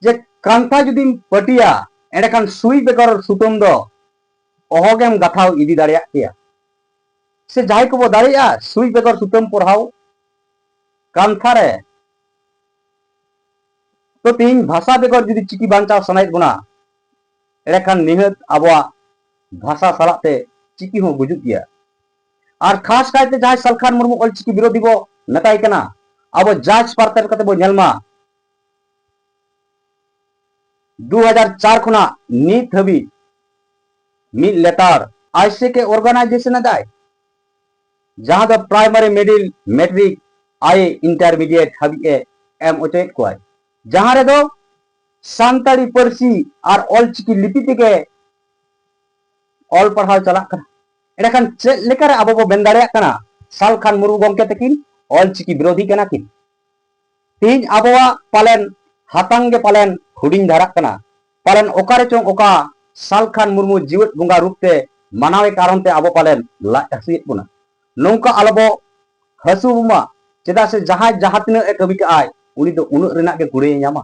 ᱡᱮ ᱠᱟᱱᱛᱷᱟ ᱡᱩᱫᱤᱢ ᱯᱟᱹᱴᱤᱭᱟ, ᱮᱸᱰᱮᱠᱷᱟᱱ ᱥᱩᱭ ᱵᱮᱜᱚᱨ ᱥᱩᱛᱟᱹᱢ ᱫᱚ ᱚᱦᱚᱜᱮᱢ ᱜᱟᱛᱷᱟᱣ ᱤᱫᱤ ᱫᱟᱲᱮᱭᱟᱜ ᱠᱮᱭᱟ᱾ ᱥᱮ ᱡᱟᱦᱟᱸᱭ ᱠᱚᱵᱚ ᱫᱟᱲᱮᱭᱟᱜᱼᱟ ᱥᱩᱭ ᱵᱮᱜᱚᱨ ᱥᱩᱛᱟᱹᱢ ᱯᱚᱨᱦᱟᱣ ᱠᱟᱱᱛᱷᱟ ᱨᱮ, ᱛᱚ ᱛᱮᱦᱮᱧ ᱵᱷᱟᱥᱟ ᱵᱮᱜᱚᱨ ᱡᱩᱫᱤ ᱪᱤᱠᱤ ᱵᱟᱧᱪᱟᱣ ᱥᱟᱱᱟᱭᱮᱫ ᱵᱚᱱᱟ, ᱮᱸᱰᱮᱠᱷᱟᱱ ᱱᱤᱦᱟᱹᱛ ᱟᱵᱚᱣᱟᱜ ᱵᱷᱟᱥᱟ ᱥᱟᱞᱟᱜ ᱛᱮ ᱪᱤᱠᱤ ᱦᱚᱸ ᱜᱩᱡᱩᱜ ᱜᱮᱭᱟ᱾ ᱟᱨ ᱠᱷᱟᱥ ᱠᱟᱭᱛᱮ ᱡᱟᱦᱟᱸᱭ ᱥᱟᱞᱠᱷᱟᱱ ᱢᱩᱨᱢᱩ ᱚᱞᱪᱤᱠᱤ ᱵᱤᱨᱳᱫᱷᱤ ᱵᱚ ᱢᱮᱛᱟᱭ ᱠᱟᱱᱟ, ᱟᱵᱚ ᱡᱟᱪ ᱯᱟᱨᱛᱟᱞ ᱠᱟᱛᱮ ᱵᱚ ᱧᱮᱞ ᱢᱟ, ᱫᱩ ᱦᱟᱡᱟᱨ ᱪᱟᱨ ᱠᱷᱚᱱᱟᱜ ᱱᱤᱛ ᱦᱟᱹᱵᱤᱡ ᱢᱤᱫ ᱞᱮᱛᱟᱲ ᱟᱭᱥᱮᱠᱮ ᱚᱨᱜᱟᱱᱟᱭᱡᱮᱥᱚᱱ ᱮᱫᱟᱭ, ᱡᱟᱦᱟᱸ ᱫᱚ ᱯᱨᱟᱭᱢᱟᱨᱤ, ᱢᱤᱰᱤᱞ, ᱢᱮᱴᱨᱤᱠ, ᱟᱭᱮ, ᱤᱱᱴᱟᱨᱢᱤᱰᱤᱭᱮᱴ ᱦᱟᱹᱵᱤᱡ ᱮ ᱮᱢ ᱦᱚᱪᱚᱭᱮᱫ ᱠᱚᱣᱟᱭ, ᱡᱟᱦᱟᱸ ᱨᱮᱫᱚ ᱥᱟᱱᱛᱟᱲᱤ ᱯᱟᱹᱨᱥᱤ ᱟᱨ ᱚᱞᱪᱤᱠᱤ ᱞᱤᱯᱤ ᱛᱮᱜᱮ ᱚᱞ ᱯᱟᱲᱦᱟᱣ ᱪᱟᱞᱟᱜ ᱠᱟᱱᱟ᱾ ᱮᱸᱰᱮᱠᱷᱟᱱ ᱪᱮᱫ ᱞᱮᱠᱟᱨᱮ ᱟᱵᱚ ᱵᱚ ᱢᱮᱱ ᱫᱟᱲᱮᱭᱟᱜ ᱠᱟᱱᱟ ᱥᱟᱞᱠᱷᱟᱱ ᱢᱩᱨᱢᱩ ᱜᱚᱢᱠᱮ ᱛᱟᱹᱠᱤᱱ ᱚᱞᱪᱤᱠᱤ ᱵᱤᱨᱳᱫᱷᱤ ᱠᱟᱱᱟ ᱠᱤᱱ? ᱛᱮᱦᱮᱧ ᱟᱵᱚᱣᱟᱜ ᱯᱟᱞᱮᱱ ᱦᱟᱛᱟᱝ ᱜᱮ ᱯᱟᱞᱮᱱ ᱦᱩᱰᱤᱧ ᱫᱷᱟᱨᱟᱜ ᱠᱟᱱᱟ᱾ ᱯᱟᱞᱮᱱ ᱚᱠᱟᱨᱮ ᱪᱚᱝ ᱚᱠᱟ ᱥᱟᱞᱠᱷᱟᱱ ᱢᱩᱨᱢᱩ ᱡᱤᱣᱮᱫ ᱵᱚᱸᱜᱟ ᱨᱩᱯ ᱛᱮ ᱢᱟᱱᱟᱣᱮ ᱠᱟᱨᱚᱱ ᱛᱮ ᱟᱵᱚ ᱯᱟᱞᱮᱱ ᱞᱟᱡ ᱦᱟᱹᱥᱩᱭᱮᱫ ᱵᱚᱱᱟ᱾ ᱱᱚᱝᱠᱟ ᱟᱞᱚᱵᱚ ᱦᱟᱹᱥᱩ ᱵᱚᱱᱟ, ᱪᱮᱫᱟᱜ ᱥᱮ ᱡᱟᱦᱟᱸᱭ ᱡᱟᱦᱟᱸ ᱛᱤᱱᱟᱹᱜ ᱮ ᱠᱟᱹᱢᱤ ᱠᱟᱜᱼᱟᱭ, ᱩᱱᱤ ᱫᱚ ᱩᱱᱟᱹᱜ ᱨᱮᱱᱟᱜ ᱜᱮ ᱠᱩᱲᱟᱹᱭᱮ ᱧᱟᱢᱟ᱾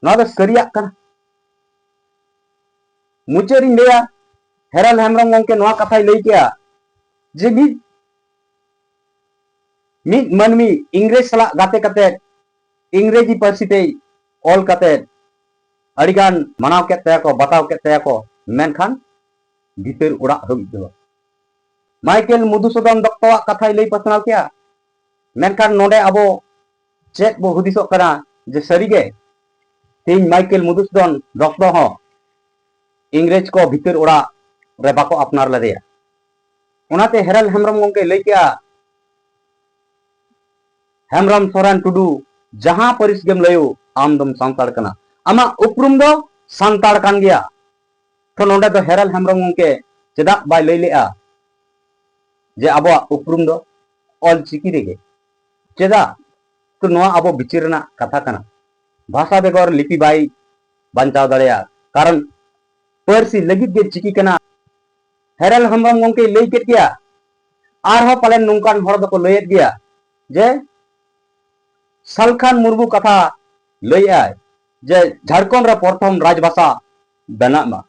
ᱱᱚᱣᱟ ᱫᱚ ᱥᱟᱹᱨᱤᱭᱟᱜ ᱠᱟᱱᱟ᱾ ᱢᱩᱪᱟᱹᱫ ᱨᱤᱧ ᱞᱟᱹᱭᱟ, ᱦᱮᱨᱟᱞ ᱦᱮᱢᱵᱨᱚᱢ ᱜᱚᱢᱠᱮ ᱱᱚᱣᱟ ᱠᱟᱛᱷᱟᱭ ᱞᱟᱹᱭ ᱠᱮᱜᱼᱟ ᱡᱮ ᱢᱤᱫ, ᱢᱤᱫ ᱢᱟᱹᱱᱢᱤ ᱤᱝᱨᱮᱡᱽ ᱥᱟᱞᱟᱜ ᱜᱟᱛᱮ ᱠᱟᱛᱮ ᱤᱝᱨᱮᱡᱤ ᱯᱟᱹᱨᱥᱤ ᱛᱮᱭ ᱚᱞ ᱠᱟᱛᱮ ᱟᱹᱰᱤᱜᱟᱱ ᱢᱟᱱᱟᱣ ᱠᱮᱫ ᱛᱟᱭᱟ ᱠᱚ, ᱵᱟᱛᱟᱣ ᱠᱮᱫ ᱛᱟᱭᱟ ᱠᱚ, ᱢᱮᱱᱠᱷᱟᱱ ᱵᱷᱤᱛᱟᱹᱨ ᱚᱲᱟᱜ ᱦᱟᱹᱵᱤᱡ ᱫᱚ ᱵᱟᱝ᱾ ᱢᱟᱭᱠᱮᱞ ᱢᱚᱫᱷᱩᱥᱩᱫᱚᱱ ᱫᱚᱛᱛᱚᱣᱟᱜ ᱠᱟᱛᱷᱟᱭ ᱞᱟᱹᱭ ᱯᱟᱥᱱᱟᱣ ᱠᱮᱜᱼᱟ, ᱢᱮᱱᱠᱷᱟᱱ ᱱᱚᱰᱮ ᱟᱵᱚ ᱪᱮᱫ ᱵᱚ ᱦᱩᱫᱤᱥᱚᱜ ᱠᱟᱱᱟ ᱡᱮ ᱥᱟᱹᱨᱤᱜᱮ ᱛᱮᱦᱮᱧ ᱢᱟᱭᱠᱮᱞ ᱢᱚᱫᱷᱩᱥᱩᱫᱚᱱ ᱫᱚᱛᱛᱚ ᱦᱚᱸ ᱤᱝᱨᱮᱡᱽ ᱠᱚ ᱵᱷᱤᱛᱟᱹᱨ ᱚᱲᱟᱜ ᱨᱮ ᱵᱟᱠᱚ ᱟᱯᱱᱟᱨ ᱞᱮᱫᱮᱭᱟ᱾ ᱚᱱᱟᱛᱮ ᱦᱮᱨᱟᱞ ᱦᱮᱢᱵᱨᱚᱢ ᱜᱚᱢᱠᱮ ᱞᱟᱹᱭ ᱠᱮᱜᱼᱟ, ᱦᱮᱢᱵᱨᱚᱢ ᱥᱚᱨᱮᱱ ᱴᱩᱰᱩ, ᱡᱟᱦᱟᱸ ᱯᱟᱹᱨᱤᱥ ᱜᱮᱢ ᱞᱟᱹᱭᱚᱜ, ᱟᱢ ᱫᱚᱢ ᱥᱟᱱᱛᱟᱲ ᱠᱟᱱᱟ᱾ ᱟᱢᱟᱜ ᱩᱯᱨᱩᱢ ᱫᱚ ᱥᱟᱱᱛᱟᱲ ᱠᱟᱱ ᱜᱮᱭᱟ᱾ ᱛᱚ ᱱᱚᱰᱮ ᱫᱚ ᱦᱮᱨᱟᱞ ᱦᱮᱢᱵᱨᱚᱢ ᱜᱚᱢᱠᱮ ᱪᱮᱫᱟᱜ ᱵᱟᱭ ᱞᱟᱹᱭ ᱞᱮᱜᱼᱟ ᱡᱮ ᱟᱵᱚᱣᱟᱜ ᱩᱯᱨᱩᱢ ᱫᱚ ᱚᱞ ᱪᱤᱠᱤ ᱨᱮᱜᱮ? ᱪᱮᱫᱟᱜ? ᱛᱚ ᱱᱚᱣᱟ ᱟᱵᱚ ᱵᱤᱪᱟᱹᱨ ᱨᱮᱱᱟᱜ ᱠᱟᱛᱷᱟ ᱠᱟᱱᱟ᱾ ᱵᱷᱟᱥᱟ ᱵᱮᱜᱚᱨ ᱞᱤᱯᱤ ᱵᱟᱭ ᱵᱟᱧᱪᱟᱣ ᱫᱟᱲᱮᱭᱟᱜᱼᱟ, ᱠᱟᱨᱚᱱ ᱯᱟᱹᱨᱥᱤ ᱞᱟᱹᱜᱤᱫ ᱜᱮ ᱪᱤᱠᱤ ᱠᱟᱱᱟ᱾ ᱦᱮᱨᱟᱞ ᱦᱮᱢᱵᱨᱚᱢ ᱜᱚᱢᱠᱮᱭ ᱞᱟᱹᱭ ᱠᱮᱫ ᱜᱮᱭᱟ, ᱟᱨᱦᱚᱸ ᱯᱟᱞᱮᱱ ᱱᱚᱝᱠᱟᱱ ᱦᱚᱲ ᱫᱚᱠᱚ ᱞᱟᱹᱭᱮᱫ ᱜᱮᱭᱟ ᱡᱮ ᱥᱟᱞᱠᱷᱟᱱ ᱢᱩᱨᱢᱩ ᱠᱟᱛᱷᱟ ᱞᱟᱹᱭᱮᱫᱼᱟᱭ ᱡᱮ ᱡᱷᱟᱲᱠᱷᱚᱸᱰ ᱨᱮ ᱯᱨᱚᱛᱷᱚᱢ ᱨᱟᱡᱽᱵᱷᱟᱥᱟ ᱵᱮᱱᱟᱜ ᱢᱟ᱾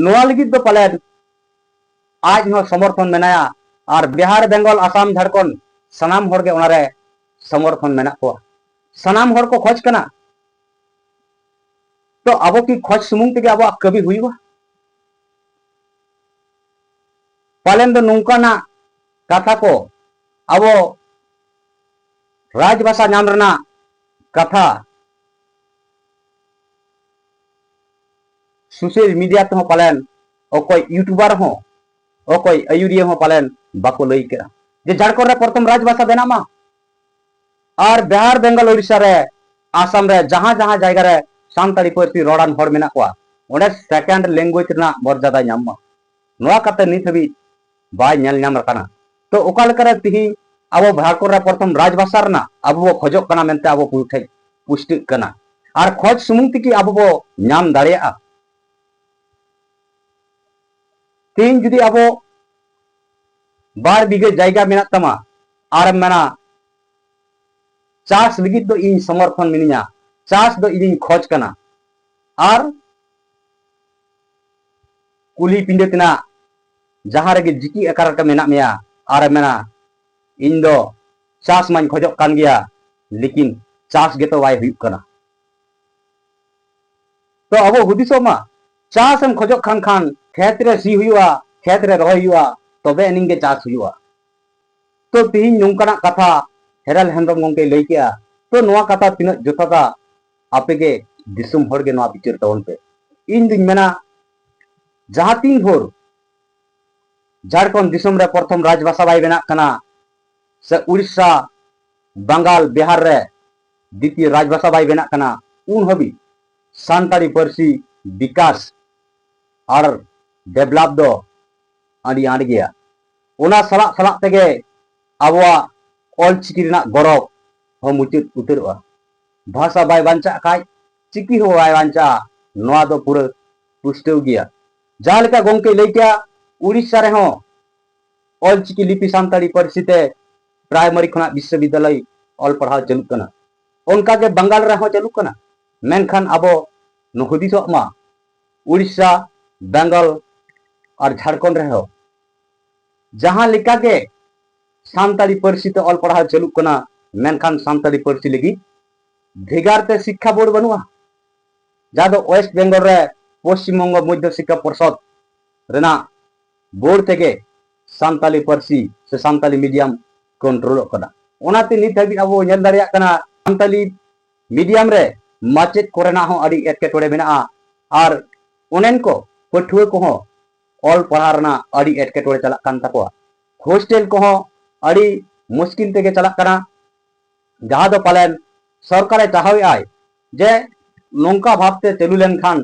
ᱱᱚᱣᱟ ᱞᱟᱹᱜᱤᱫ ᱫᱚ ᱯᱟᱞᱮᱱ ᱟᱡ ᱦᱚᱸ ᱥᱚᱢᱚᱨᱛᱷᱚᱱ ᱢᱮᱱᱟᱭᱟ, ᱟᱨ ᱵᱤᱦᱟᱨ, ᱵᱮᱝᱜᱚᱞ, ᱟᱥᱟᱢ, ᱡᱷᱟᱲᱠᱷᱚᱸᱰ ᱥᱟᱱᱟᱢ ᱦᱚᱲᱜᱮ ᱚᱱᱟᱨᱮ ᱥᱚᱢᱚᱨᱛᱷᱚᱱ ᱢᱮᱱᱟᱜ ᱠᱚᱣᱟ᱾ ᱥᱟᱱᱟᱢ ᱦᱚᱲ ᱠᱚ ᱠᱷᱚᱡᱽ ᱠᱟᱱᱟ᱾ ᱛᱚ ᱟᱵᱚ ᱠᱤ ᱠᱷᱚᱡᱽ ᱥᱩᱢᱩᱝ ᱛᱮᱜᱮ ᱟᱵᱚᱣᱟᱜ ᱠᱟᱹᱢᱤ ᱦᱩᱭᱩᱜᱼᱟ? ᱯᱟᱞᱮᱱ ᱫᱚ ᱱᱚᱝᱠᱟᱱᱟᱜ ᱠᱟᱛᱷᱟ ᱠᱚ ᱟᱵᱚ ᱨᱟᱡᱽᱵᱷᱟᱥᱟ ᱧᱟᱢ ᱨᱮᱱᱟᱜ ᱠᱟᱛᱷᱟ ᱥᱳᱥᱟᱞ ᱢᱤᱰᱤᱭᱟ ᱛᱮᱦᱚᱸ ᱯᱟᱞᱮᱱ ᱚᱠᱚᱭ ᱤᱭᱩᱴᱩᱵᱟᱨ ᱦᱚᱸ, ᱚᱠᱚᱭ ᱟᱹᱭᱩᱨᱤᱭᱟᱹ ᱦᱚᱸ ᱯᱟᱞᱮᱱ ᱵᱟᱠᱚ ᱞᱟᱹᱭ ᱠᱮᱫᱟ ᱡᱮ ᱡᱷᱟᱲᱠᱷᱚᱸᱰ ᱨᱮ ᱯᱨᱚᱛᱷᱚᱢ ᱨᱟᱡᱽᱵᱷᱟᱥᱟ ᱵᱮᱱᱟᱜ ᱢᱟ᱾ ᱟᱨ ᱵᱤᱦᱟᱨ, ᱵᱮᱝᱜᱚᱞ, ᱳᱰᱤᱥᱟ ᱨᱮ, ᱟᱥᱟᱢ ᱨᱮ ᱡᱟᱦᱟᱸ ᱡᱟᱦᱟᱸ ᱡᱟᱭᱜᱟ ᱨᱮ ᱥᱟᱱᱛᱟᱲᱤ ᱯᱟᱹᱨᱥᱤ ᱨᱚᱲᱟᱱ ᱦᱚᱲ ᱢᱮᱱᱟᱜ ᱠᱚᱣᱟ, ᱚᱸᱰᱮ second language ᱨᱮᱱᱟᱜ ᱢᱚᱨᱡᱟᱫᱟ ᱧᱟᱢ ᱢᱟ᱾ ᱱᱚᱣᱟ ᱠᱟᱛᱮ ᱱᱤᱛ ᱦᱟᱹᱵᱤᱡ ᱵᱟᱭ ᱧᱮᱞ ᱧᱟᱢ ᱟᱠᱟᱱᱟ᱾ ᱛᱚ ᱚᱠᱟ ᱞᱮᱠᱟᱨᱮ ᱛᱤᱦᱤᱧ ᱟᱵᱚ ᱡᱷᱟᱲᱠᱷᱚᱸᱰ ᱨᱮ ᱯᱨᱚᱛᱷᱚᱢ ᱨᱟᱡᱽᱵᱷᱟᱥᱟ ᱨᱮᱱᱟᱜ ᱟᱵᱚ ᱵᱚ ᱠᱷᱚᱡᱚᱜ ᱠᱟᱱᱟ ᱢᱮᱱᱛᱮ ᱟᱵᱚ ᱠᱚ ᱴᱷᱮᱡ ᱯᱩᱥᱴᱟᱹᱜ ᱠᱟᱱᱟ? ᱟᱨ ᱠᱷᱚᱡᱽ ᱥᱩᱢᱩᱝ ᱛᱮᱠᱤ ᱟᱵᱚ ᱵᱚ ᱧᱟᱢ ᱫᱟᱲᱮᱭᱟᱜᱼᱟ? ᱛᱤᱦᱤᱧ ᱡᱩᱫᱤ ᱟᱵᱚ ᱵᱟᱨ ᱵᱤᱜᱷᱟᱹ ᱡᱟᱭᱜᱟ ᱢᱮᱱᱟᱜ ᱛᱟᱢᱟ ᱟᱨᱮᱢ ᱢᱮᱱᱟ, ᱪᱟᱥ ᱞᱟᱹᱜᱤᱫ ᱫᱚ ᱤᱧ ᱥᱚᱢᱚᱨᱛᱷᱚᱱ ᱢᱤᱱᱟᱹᱧᱟ, ᱪᱟᱥ ᱫᱚ ᱤᱧᱤᱧ ᱠᱷᱚᱡᱽ ᱠᱟᱱᱟ, ᱟᱨ ᱠᱩᱞᱦᱤ ᱯᱤᱸᱰᱟᱹ ᱛᱮᱱᱟᱜ ᱡᱟᱦᱟᱸ ᱨᱮᱜᱮ ᱡᱤᱠᱤ ᱟᱠᱟᱨ ᱨᱮ ᱢᱮᱱᱟᱜ ᱢᱮᱭᱟ ᱟᱨᱮᱢ ᱢᱮᱱᱟ, ᱤᱧ ᱫᱚ ᱪᱟᱥ ᱢᱟᱧ ᱠᱷᱚᱡᱚᱜ ᱠᱟᱱ ᱜᱮᱭᱟ, ᱞᱮᱠᱤᱱ ᱪᱟᱥ ᱜᱮᱛᱚ ᱵᱟᱭ ᱦᱩᱭᱩᱜ ᱠᱟᱱᱟ᱾ ᱛᱚ ᱟᱵᱚ ᱦᱩᱫᱤᱥᱚᱜ ᱢᱟ, ᱪᱟᱥ ᱮᱢ ᱠᱷᱚᱡᱚᱜ ᱠᱷᱟᱱ ᱠᱷᱟᱱ ᱠᱷᱮᱛ ᱨᱮ ᱥᱤ ᱦᱩᱭᱩᱜᱼᱟ, ᱠᱷᱮᱛ ᱨᱮ ᱨᱚᱦᱚᱭ ᱦᱩᱭᱩᱜᱼᱟ, ᱛᱚᱵᱮ ᱟᱹᱱᱤᱡ ᱜᱮ ᱪᱟᱥ ᱦᱩᱭᱩᱜᱼᱟ᱾ ᱛᱚ ᱛᱤᱦᱤᱧ ᱱᱚᱝᱠᱟᱱᱟᱜ ᱠᱟᱛᱷᱟ ᱦᱮᱨᱟᱞ ᱦᱮᱢᱵᱨᱚᱢ ᱜᱚᱢᱠᱮᱭ ᱞᱟᱹᱭ ᱠᱮᱜᱼᱟ᱾ ᱛᱚ ᱱᱚᱣᱟ ᱠᱟᱛᱷᱟ ᱛᱤᱱᱟᱹᱜ ᱡᱚᱛᱷᱟᱛᱟ, ᱟᱯᱮ ᱜᱮ ᱫᱤᱥᱚᱢ ᱦᱚᱲ ᱜᱮ ᱱᱚᱣᱟ ᱵᱤᱪᱟᱹᱨ ᱛᱟᱵᱚᱱ ᱯᱮ᱾ ᱤᱧ ᱫᱩᱧ ᱢᱮᱱᱟ, ᱡᱟᱦᱟᱸ ᱛᱤᱱ ᱵᱷᱳᱨ ᱡᱷᱟᱲᱠᱷᱚᱸᱰ ᱫᱤᱥᱚᱢ ᱨᱮ ᱯᱨᱚᱛᱷᱚᱢ ᱨᱟᱡᱽᱵᱷᱟᱥᱟ ᱵᱟᱭ ᱵᱮᱱᱟᱜ ᱠᱟᱱᱟ, ᱥᱮ ᱩᱲᱤᱥᱥᱟ, ᱵᱟᱝᱜᱟᱞ, ᱵᱤᱦᱟᱨ ᱨᱮ ᱫᱤᱛᱤᱭᱚ ᱨᱟᱡᱽᱵᱷᱟᱥᱟ ᱵᱟᱭ ᱵᱮᱱᱟᱜ ᱠᱟᱱᱟ, ᱩᱱ ᱦᱟᱹᱵᱤᱡ ᱥᱟᱱᱛᱟᱲᱤ ᱯᱟᱹᱨᱥᱤ ᱵᱤᱠᱟᱥ ᱟᱨ ᱰᱮᱵᱷᱞᱚᱯ ᱫᱚ ᱟᱹᱰᱤ ᱟᱸᱴ ᱜᱮᱭᱟ᱾ ᱚᱱᱟ ᱥᱟᱞᱟᱜ ᱥᱟᱞᱟᱜ ᱛᱮᱜᱮ ᱟᱵᱚᱣᱟᱜ ᱚᱞᱪᱤᱠᱤ ᱨᱮᱱᱟᱜ ᱜᱚᱨᱚᱵᱽ ᱦᱚᱸ ᱢᱩᱪᱟᱹᱫ ᱩᱛᱟᱹᱨᱚᱜᱼᱟ᱾ ᱵᱷᱟᱥᱟ ᱵᱟᱭ ᱵᱟᱧᱪᱟᱜ ᱠᱷᱟᱡ ᱪᱤᱠᱤ ᱦᱚᱸ ᱵᱟᱭ ᱵᱟᱧᱪᱟᱜᱼᱟ, ᱱᱚᱣᱟ ᱫᱚ ᱯᱩᱨᱟᱹ ᱯᱩᱥᱴᱟᱹᱣ ᱜᱮᱭᱟ᱾ ᱡᱟᱦᱟᱸ ᱞᱮᱠᱟ ᱜᱚᱢᱠᱮ ᱞᱟᱹᱭ ᱠᱮᱜᱼᱟ, ᱩᱲᱤᱥᱥᱟ ᱨᱮᱦᱚᱸ ᱚᱞᱪᱤᱠᱤ ᱞᱤᱯᱤ ᱥᱟᱱᱛᱟᱲᱤ ᱯᱟᱹᱨᱥᱤ ᱛᱮ ᱯᱨᱟᱭᱢᱟᱨᱤ ᱠᱷᱚᱱᱟᱜ ᱵᱤᱥᱥᱚᱵᱤᱫᱽᱫᱟᱞᱚᱭ ᱚᱞ ᱯᱟᱲᱦᱟᱣ ᱪᱟᱹᱞᱩᱜ ᱠᱟᱱᱟ᱾ ᱚᱱᱠᱟᱜᱮ ᱵᱟᱝᱜᱟᱞ ᱨᱮᱦᱚᱸ ᱪᱟᱹᱞᱩᱜ ᱠᱟᱱᱟ᱾ ᱢᱮᱱᱠᱷᱟᱱ ᱟᱵᱚ ᱱᱚ ᱦᱩᱫᱤᱥᱚᱜ ᱢᱟ, ᱩᱲᱤᱥᱥᱟ, ᱵᱮᱝᱜᱚᱞ ᱟᱨ ᱡᱷᱟᱲᱠᱷᱚᱸᱰ ᱨᱮᱦᱚᱸ ᱡᱟᱦᱟᱸ ᱞᱮᱠᱟᱜᱮ ᱥᱟᱱᱛᱟᱲᱤ ᱯᱟᱹᱨᱥᱤ ᱛᱮ ᱚᱞ ᱯᱟᱲᱦᱟᱣ ᱪᱟᱹᱞᱩᱜ ᱠᱟᱱᱟ, ᱢᱮᱱᱠᱷᱟᱱ ᱥᱟᱱᱛᱟᱲᱤ ᱯᱟᱹᱨᱥᱤ ᱞᱟᱹᱜᱤᱫ ᱵᱷᱮᱜᱟᱨ ᱛᱮ ᱥᱤᱠᱠᱷᱟ ᱵᱳᱨᱰ ᱵᱟᱹᱱᱩᱜᱼᱟ᱾ ᱡᱟᱦᱟᱸ ᱫᱚ ᱳᱭᱮᱥᱴ ᱵᱮᱝᱜᱚᱞ ᱨᱮ ᱯᱚᱥᱪᱤᱢ ᱵᱚᱝᱜᱚ ᱢᱚᱫᱽᱫᱷᱚ ᱥᱤᱠᱠᱷᱟ ᱯᱚᱨᱥᱚᱫ ᱨᱮᱱᱟᱜ ᱵᱳᱨᱰ ᱛᱮᱜᱮ ᱥᱟᱱᱛᱟᱞᱤ ᱯᱟᱹᱨᱥᱤ ᱥᱮ ᱥᱟᱱᱛᱟᱞᱤ ᱢᱤᱰᱤᱭᱟᱢ ᱠᱚᱱᱴᱨᱳᱞᱚᱜ ᱠᱟᱱᱟ᱾ ᱚᱱᱟᱛᱮ ᱱᱤᱛ ᱦᱟᱹᱵᱤᱡ ᱟᱵᱚ ᱧᱮᱞ ᱫᱟᱲᱮᱭᱟᱜ ᱠᱟᱱᱟ, ᱥᱟᱱᱛᱟᱞᱤ ᱢᱤᱰᱤᱭᱟᱢ ᱨᱮ ᱢᱟᱪᱮᱫ ᱠᱚᱨᱮᱱᱟᱜ ᱦᱚᱸ ᱟᱹᱰᱤ ᱮᱴᱠᱮᱴᱚᱬᱮ ᱢᱮᱱᱟᱜᱼᱟ᱾ ᱟᱨ ᱚᱱᱮᱱ ᱠᱚ ᱯᱟᱹᱴᱷᱩᱣᱟᱹ ᱠᱚᱦᱚᱸ ᱚᱞ ᱯᱟᱲᱦᱟᱣ ᱨᱮᱱᱟᱜ ᱟᱹᱰᱤ ᱮᱴᱠᱮᱴᱚᱬᱮ ᱪᱟᱞᱟᱜ ᱠᱟᱱ ᱛᱟᱠᱚᱣᱟ᱾ ᱦᱳᱥᱴᱮᱞ ᱠᱚᱦᱚᱸ ᱟᱹᱰᱤ ᱢᱩᱥᱠᱤᱞ ᱛᱮᱜᱮ ᱪᱟᱞᱟᱜ ᱠᱟᱱᱟ, ᱡᱟᱦᱟᱸ ᱫᱚ ᱯᱟᱞᱮᱱ ᱥᱚᱨᱠᱟᱨᱮ ᱪᱟᱦᱟᱣᱮᱫᱼᱟᱭ ᱡᱮ ᱱᱚᱝᱠᱟ ᱵᱷᱟᱵᱽᱛᱮ ᱪᱟᱹᱞᱩ ᱞᱮᱱᱠᱷᱟᱱ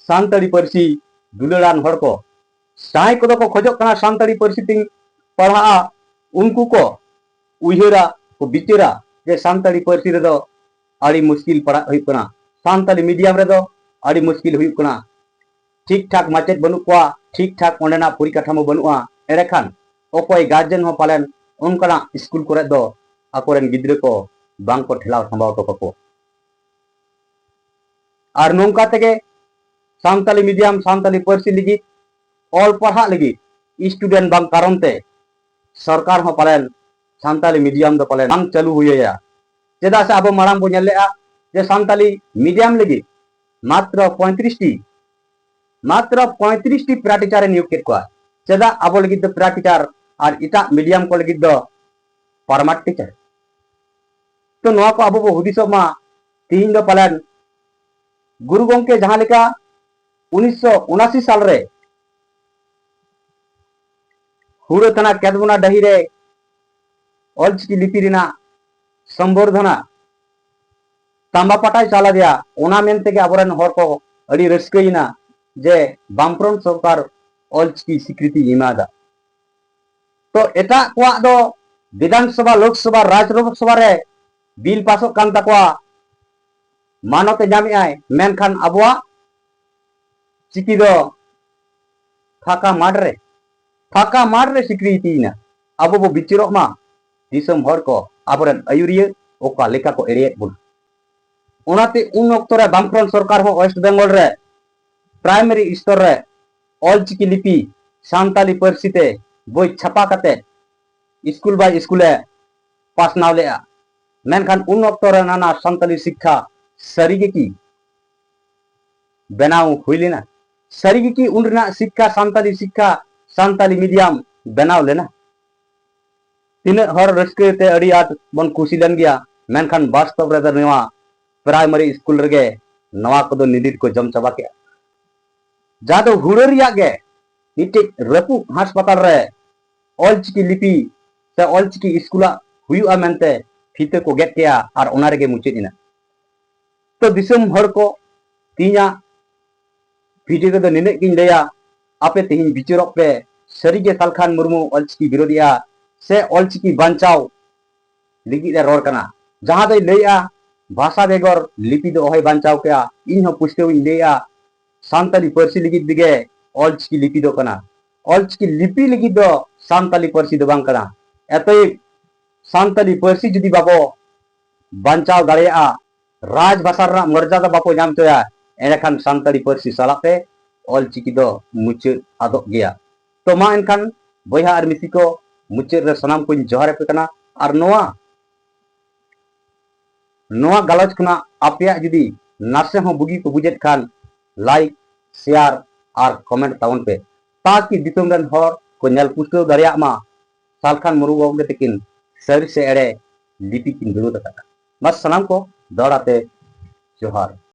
ᱥᱟᱱᱛᱟᱲᱤ ᱯᱟᱹᱨᱥᱤ ᱫᱩᱞᱟᱹᱲᱟᱱ ᱦᱚᱲ ᱠᱚ, ᱡᱟᱦᱟᱸᱭ ᱠᱚᱫᱚ ᱠᱚ ᱠᱷᱚᱡᱚᱜ ᱠᱟᱱᱟ ᱥᱟᱱᱛᱟᱲᱤ ᱯᱟᱹᱨᱥᱤ ᱛᱤᱧ ᱯᱟᱲᱦᱟᱜᱼᱟ, ᱩᱱᱠᱩ ᱠᱚ ᱩᱭᱦᱟᱹᱨᱟ, ᱠᱚ ᱵᱤᱪᱟᱹᱨᱟ ᱡᱮ ᱥᱟᱱᱛᱟᱲᱤ ᱯᱟᱹᱨᱥᱤ ᱨᱮᱫᱚ ᱟᱹᱰᱤ ᱢᱩᱥᱠᱤᱞ ᱯᱟᱲᱦᱟᱜ ᱦᱩᱭᱩᱜ ᱠᱟᱱᱟ, ᱥᱟᱱᱛᱟᱲᱤ ᱢᱤᱰᱤᱭᱟᱢ ᱨᱮᱫᱚ ᱟᱹᱰᱤ ᱢᱩᱥᱠᱤᱞ ᱦᱩᱭᱩᱜ ᱠᱟᱱᱟ, ᱴᱷᱤᱠ ᱴᱷᱟᱠ ᱢᱟᱪᱮᱫ ᱵᱟᱹᱱᱩᱜ ᱠᱚᱣᱟ, ᱴᱷᱤᱠ ᱴᱷᱟᱠ ᱚᱸᱰᱮᱱᱟᱜ ᱯᱚᱨᱤᱠᱟᱴᱷᱟᱢᱳ ᱵᱟᱹᱱᱩᱜᱼᱟ᱾ ᱮᱸᱰᱮᱠᱷᱟᱱ ᱚᱠᱚᱭ ᱜᱟᱨᱡᱮᱱ ᱦᱚᱸ ᱯᱟᱞᱮᱱ ᱚᱱᱠᱟᱱᱟᱜ ᱥᱠᱩᱞ ᱠᱚᱨᱮ ᱫᱚ ᱟᱠᱚᱨᱮᱱ ᱜᱤᱫᱽᱨᱟᱹ ᱠᱚ ᱵᱟᱝ ᱠᱚ ᱴᱷᱮᱞᱟᱣ ᱥᱟᱢᱵᱟᱣ ᱦᱚᱴᱚ ᱠᱟᱠᱚᱣᱟ᱾ ᱟᱨ ᱱᱚᱝᱠᱟ ᱛᱮᱜᱮ ᱥᱟᱱᱛᱟᱞᱤ ᱢᱤᱰᱤᱭᱟᱢ, ᱥᱟᱱᱛᱟᱞᱤ ᱯᱟᱹᱨᱥᱤ ᱞᱟᱹᱜᱤᱫ, ᱚᱞ ᱯᱟᱲᱦᱟᱜ ᱞᱟᱹᱜᱤᱫ ᱥᱴᱩᱰᱮᱱᱴ ᱵᱟᱝ ᱠᱟᱨᱚᱱ ᱛᱮ ᱥᱚᱨᱠᱟᱨ ᱦᱚᱸ ᱯᱟᱞᱮᱱ ᱥᱟᱱᱛᱟᱞᱤ ᱢᱤᱰᱤᱭᱟᱢ ᱫᱚ ᱯᱟᱞᱮᱱ ᱵᱟᱝ ᱪᱟᱹᱞᱩ ᱦᱩᱭ ᱟᱭᱟ᱾ ᱪᱮᱫᱟᱜ ᱥᱮ ᱟᱵᱚ ᱢᱟᱲᱟᱝ ᱵᱚ ᱧᱮᱞ ᱞᱮᱜᱼᱟ ᱡᱮ ᱥᱟᱱᱛᱟᱞᱤ ᱢᱤᱰᱤᱭᱟᱢ ᱞᱟᱹᱜᱤᱫ ᱢᱟᱛᱨᱚ ᱯᱚᱸᱭᱛᱨᱤᱥ ᱴᱤ, ᱢᱟᱛᱨᱚ ᱯᱚᱸᱭᱛᱨᱤᱥ ᱴᱤ ᱯᱮᱨᱟ ᱴᱤᱪᱟᱨ ᱮ ᱱᱤᱭᱳᱜᱽ ᱠᱮᱫ ᱠᱚᱣᱟ᱾ ᱪᱮᱫᱟᱜ ᱟᱵᱚ ᱞᱟᱹᱜᱤᱫ ᱫᱚ ᱯᱮᱨᱟ ᱴᱤᱪᱟᱨ ᱟᱨ ᱮᱴᱟᱜ ᱢᱤᱰᱤᱭᱟᱢ ᱠᱚ ᱞᱟᱹᱜᱤᱫ ᱫᱚ ᱯᱟᱨᱢᱟᱱᱮᱱᱴ ᱴᱤᱪᱟᱨ? ᱛᱚ ᱱᱚᱣᱟ ᱠᱚ ᱟᱵᱚ ᱵᱚ ᱦᱩᱫᱤᱥᱚᱜ ᱢᱟ᱾ ᱛᱤᱦᱤᱧ ᱫᱚ ᱯᱟᱞᱮᱱ ᱜᱩᱨᱩ ᱜᱚᱢᱠᱮ ᱡᱟᱦᱟᱸ ᱞᱮᱠᱟ ᱩᱱᱤᱥᱥᱚ ᱩᱱᱟᱥᱤ ᱥᱟᱞ ᱨᱮ ᱦᱩᱲᱟᱹ ᱛᱷᱟᱱᱟ ᱠᱮᱫᱵᱚᱱᱟ ᱰᱟᱹᱦᱤ ᱨᱮ ᱚᱞᱪᱤᱠᱤ ᱞᱤᱯᱤ ᱨᱮᱱᱟᱜ ᱥᱚᱢᱵᱚᱨᱫᱷᱚᱱᱟ ᱛᱟᱢᱵᱟ ᱯᱟᱴᱟᱭ ᱪᱟᱞ ᱟᱫᱮᱭᱟ, ᱚᱱᱟ ᱢᱮᱱ ᱛᱮᱜᱮ ᱟᱵᱚᱨᱮᱱ ᱦᱚᱲ ᱠᱚ ᱟᱹᱰᱤ ᱨᱟᱹᱥᱠᱟᱹᱭᱮᱱᱟ ᱡᱮ ᱵᱟᱢᱯᱨᱚᱱ ᱥᱚᱨᱠᱟᱨ ᱚᱞᱪᱤᱠᱤ ᱥᱤᱠᱨᱤᱛᱤᱭ ᱮᱢᱟᱫᱟ᱾ ᱛᱚ ᱮᱴᱟᱜ ᱠᱚᱣᱟᱜ ᱫᱚ ᱵᱤᱫᱷᱟᱱ ᱥᱚᱵᱷᱟ, ᱞᱳᱠ ᱥᱚᱵᱷᱟ, ᱨᱟᱡᱽ ᱥᱚᱵᱷᱟ ᱨᱮ ᱵᱤᱞ ᱯᱟᱥᱚᱜ ᱠᱟᱱ ᱛᱟᱠᱚᱣᱟ, ᱢᱟᱱᱚᱛ ᱮ ᱧᱟᱢᱮᱫ ᱟᱭ, ᱢᱮᱱᱠᱷᱟᱱ ᱟᱵᱚᱣᱟᱜ ᱪᱤᱠᱤ ᱫᱚ ᱯᱷᱟᱸᱠᱟ ᱢᱟᱴᱷ ᱨᱮ, ᱯᱷᱟᱸᱠᱟ ᱢᱟᱴᱷ ᱨᱮ ᱥᱤᱠᱨᱤᱛᱤᱭᱮᱱᱟ᱾ ᱟᱵᱚ ᱵᱚ ᱵᱤᱪᱟᱹᱨᱚᱜ ᱢᱟ, ᱫᱤᱥᱚᱢ ᱦᱚᱲ ᱠᱚ, ᱟᱵᱚᱨᱮᱱ ᱟᱹᱭᱩᱨᱤᱭᱟᱹ ᱚᱠᱟ ᱞᱮᱠᱟ ᱠᱚ ᱮᱲᱮᱭᱮᱫ ᱵᱚᱱᱟ᱾ ᱚᱱᱟᱛᱮ ᱩᱱ ᱚᱠᱛᱚ ᱨᱮ ᱵᱟᱢᱯᱷᱨᱚᱱᱴ ᱥᱚᱨᱠᱟᱨ ᱦᱚᱸ ᱳᱭᱮᱥᱴ ᱵᱮᱝᱜᱚᱞ ᱨᱮ ᱯᱨᱟᱭᱢᱟᱨᱤ ᱥᱛᱚᱨ ᱨᱮ ᱚᱞᱪᱤᱠᱤ ᱞᱤᱯᱤ ᱥᱟᱱᱛᱟᱞᱤ ᱯᱟᱹᱨᱥᱤ ᱛᱮ ᱵᱳᱭ ᱪᱷᱟᱯᱟ ᱠᱟᱛᱮ ᱥᱠᱩᱞ ᱵᱟᱭ ᱥᱠᱩᱞ ᱮ ᱯᱟᱥᱱᱟᱣ ᱞᱮᱫᱼᱟ᱾ ᱢᱮᱱᱠᱷᱟᱱ ᱩᱱ ᱚᱠᱛᱚ ᱨᱮ ᱱᱟᱱᱟ ᱥᱟᱱᱛᱟᱞᱤ ᱥᱤᱠᱠᱷᱟ ᱥᱟᱹᱨᱤ ᱜᱮ ᱠᱤ ᱵᱮᱱᱟᱣ ᱦᱩᱭ ᱞᱮᱱᱟ? ᱥᱟᱹᱨᱤ ᱜᱮ ᱠᱤ ᱩᱱ ᱨᱮᱱᱟᱜ ᱥᱤᱠᱠᱷᱟ, ᱥᱟᱱᱛᱟᱞᱤ ᱥᱤᱠᱠᱷᱟ, ᱥᱟᱱᱛᱟᱞᱤ ᱢᱤᱰᱤᱭᱟᱢ ᱵᱮᱱᱟᱣ ᱞᱮᱱᱟ? ᱛᱤᱱᱟᱹᱜ ᱦᱚᱲ ᱨᱟᱹᱥᱠᱟᱹ ᱛᱮ ᱟᱹᱰᱤ ᱟᱸᱴ ᱵᱚᱱ ᱠᱩᱥᱤ ᱞᱮᱱ ᱜᱮᱭᱟ, ᱢᱮᱱᱠᱷᱟᱱ ᱵᱟᱥᱛᱚᱵ ᱨᱮᱫᱚ ᱱᱚᱣᱟ ᱯᱨᱟᱭᱢᱟᱨᱤ ᱥᱠᱩᱞ ᱨᱮᱜᱮ ᱱᱚᱣᱟ ᱠᱚᱫᱚ ᱱᱤᱫᱤᱫ ᱠᱚ ᱡᱚᱢ ᱪᱟᱵᱟ ᱠᱮᱜᱼᱟ᱾ ᱡᱟᱦᱟᱸ ᱫᱚ ᱦᱩᱲᱟᱹ ᱨᱮᱭᱟᱜ ᱜᱮ ᱢᱤᱫᱴᱮᱡ ᱨᱟᱹᱯᱩᱫ ᱦᱟᱥᱯᱟᱛᱟᱞ ᱨᱮ ᱚᱞᱪᱤᱠᱤ ᱞᱤᱯᱤ ᱥᱮ ᱚᱞᱪᱤᱠᱤ ᱥᱠᱩᱞᱟᱜ ᱦᱩᱭᱩᱜᱼᱟ ᱢᱮᱱᱛᱮ ᱯᱷᱤᱛᱟᱹ ᱠᱚ ᱜᱮᱫ ᱠᱮᱜᱼᱟ ᱟᱨ ᱚᱱᱟ ᱨᱮᱜᱮ ᱢᱩᱪᱟᱹᱫ ᱮᱱᱟ᱾ ᱛᱚ ᱫᱤᱥᱚᱢ ᱦᱚᱲ ᱠᱚ, ᱛᱮᱦᱮᱧᱟᱜ ᱵᱷᱤᱰᱤᱭᱳ ᱨᱮᱫᱚ ᱱᱤᱱᱟᱹᱜ ᱜᱤᱧ ᱞᱟᱹᱭᱟ, ᱟᱯᱮ ᱛᱮᱦᱮᱧ ᱵᱤᱪᱟᱹᱨᱚᱜ ᱯᱮ, ᱥᱟᱹᱨᱤᱜᱮ ᱥᱟᱞᱠᱷᱟᱱ ᱢᱩᱨᱢᱩ ᱚᱞᱪᱤᱠᱤ ᱵᱤᱨᱳᱫᱷᱤᱭᱟ ᱥᱮ ᱚᱞᱪᱤᱠᱤ ᱵᱟᱧᱪᱟᱣ ᱞᱟᱹᱜᱤᱫ ᱮ ᱨᱚᱲ ᱠᱟᱱᱟ? ᱡᱟᱦᱟᱸ ᱫᱚᱭ ᱞᱟᱹᱭᱮᱜᱼᱟ, ᱵᱷᱟᱥᱟ ᱵᱮᱜᱚᱨ ᱞᱤᱯᱤ ᱫᱚ ᱚᱦᱚᱭ ᱵᱟᱧᱪᱟᱣ ᱠᱮᱭᱟ᱾ ᱤᱧ ᱦᱚᱸ ᱯᱩᱥᱴᱟᱹᱣ ᱤᱧ ᱞᱟᱹᱭᱮᱜᱼᱟ, ᱥᱟᱱᱛᱟᱞᱤ ᱯᱟᱹᱨᱥᱤ ᱞᱟᱹᱜᱤᱫ ᱛᱮᱜᱮ ᱚᱞᱪᱤᱠᱤ ᱞᱤᱯᱤ ᱫᱚ ᱠᱟᱱᱟ᱾ ᱚᱞᱪᱤᱠᱤ ᱞᱤᱯᱤ ᱞᱟᱹᱜᱤᱫ ᱫᱚ ᱥᱟᱱᱛᱟᱞᱤ ᱯᱟᱹᱨᱥᱤ ᱫᱚ ᱵᱟᱝ ᱠᱟᱱᱟ᱾ ᱮᱛᱚᱭᱮᱵ ᱥᱟᱱᱛᱟᱞᱤ ᱯᱟᱹᱨᱥᱤ ᱡᱩᱫᱤ ᱵᱟᱵᱚ ᱵᱟᱧᱪᱟᱣ ᱫᱟᱲᱮᱭᱟᱜᱼᱟ, ᱨᱟᱡᱽ ᱵᱷᱟᱥᱟ ᱨᱮᱱᱟᱜ ᱢᱚᱨᱡᱟᱫᱟ ᱵᱟᱵᱚ ᱧᱟᱢ ᱦᱚᱪᱚᱭᱟ, ᱮᱸᱰᱮᱠᱷᱟᱱ ᱥᱟᱱᱛᱟᱲᱤ ᱯᱟᱹᱨᱥᱤ ᱥᱟᱞᱟᱜ ᱛᱮ ᱚᱞᱪᱤᱠᱤ ᱫᱚ ᱢᱩᱪᱟᱹᱫ ᱟᱫᱚᱜ ᱜᱮᱭᱟ᱾ ᱛᱚ ᱢᱟ ᱮᱱᱠᱷᱟᱱ ᱵᱚᱭᱦᱟ ᱟᱨ ᱢᱤᱥᱤ ᱠᱚ, ᱢᱩᱪᱟᱹᱫ ᱨᱮ ᱥᱟᱱᱟᱢ ᱠᱚᱧ ᱡᱚᱦᱟᱨ ᱟᱯᱮ ᱠᱟᱱᱟ᱾ ᱟᱨ ᱱᱚᱣᱟ, ᱱᱚᱣᱟ ᱜᱟᱞᱚᱪ ᱠᱷᱚᱱᱟᱜ ᱟᱯᱮᱭᱟᱜ ᱡᱩᱫᱤ ᱱᱟᱥᱮ ᱦᱚᱸ ᱵᱩᱜᱤ ᱠᱚ ᱵᱩᱡᱮᱫ ᱠᱷᱟᱱ, ᱞᱟᱭᱤᱠ, ᱥᱮᱭᱟᱨ ᱟᱨ ᱠᱚᱢᱮᱱᱴ ᱛᱟᱵᱚᱱ ᱯᱮ, ᱛᱟᱠᱤ ᱫᱤᱥᱚᱢ ᱨᱮᱱ ᱦᱚᱲ ᱠᱚ ᱧᱮᱞ ᱯᱩᱥᱴᱟᱹᱣ ᱫᱟᱲᱮᱭᱟᱜ ᱢᱟ ᱥᱟᱞᱠᱷᱟᱱ ᱢᱩᱨᱢᱩ ᱜᱚᱢᱠᱮ ᱛᱟᱹᱠᱤᱱ ᱥᱟᱹᱨᱤ ᱥᱮ ᱮᱲᱮ ᱞᱤᱯᱤ ᱠᱤᱱ ᱵᱤᱨᱳᱫ ᱟᱠᱟᱫᱟ᱾ ᱢᱟ ᱥᱟᱱᱟᱢ ᱠᱚ ᱫᱚᱦᱲᱟ ᱛᱮ ᱡᱚᱦᱟᱨ᱾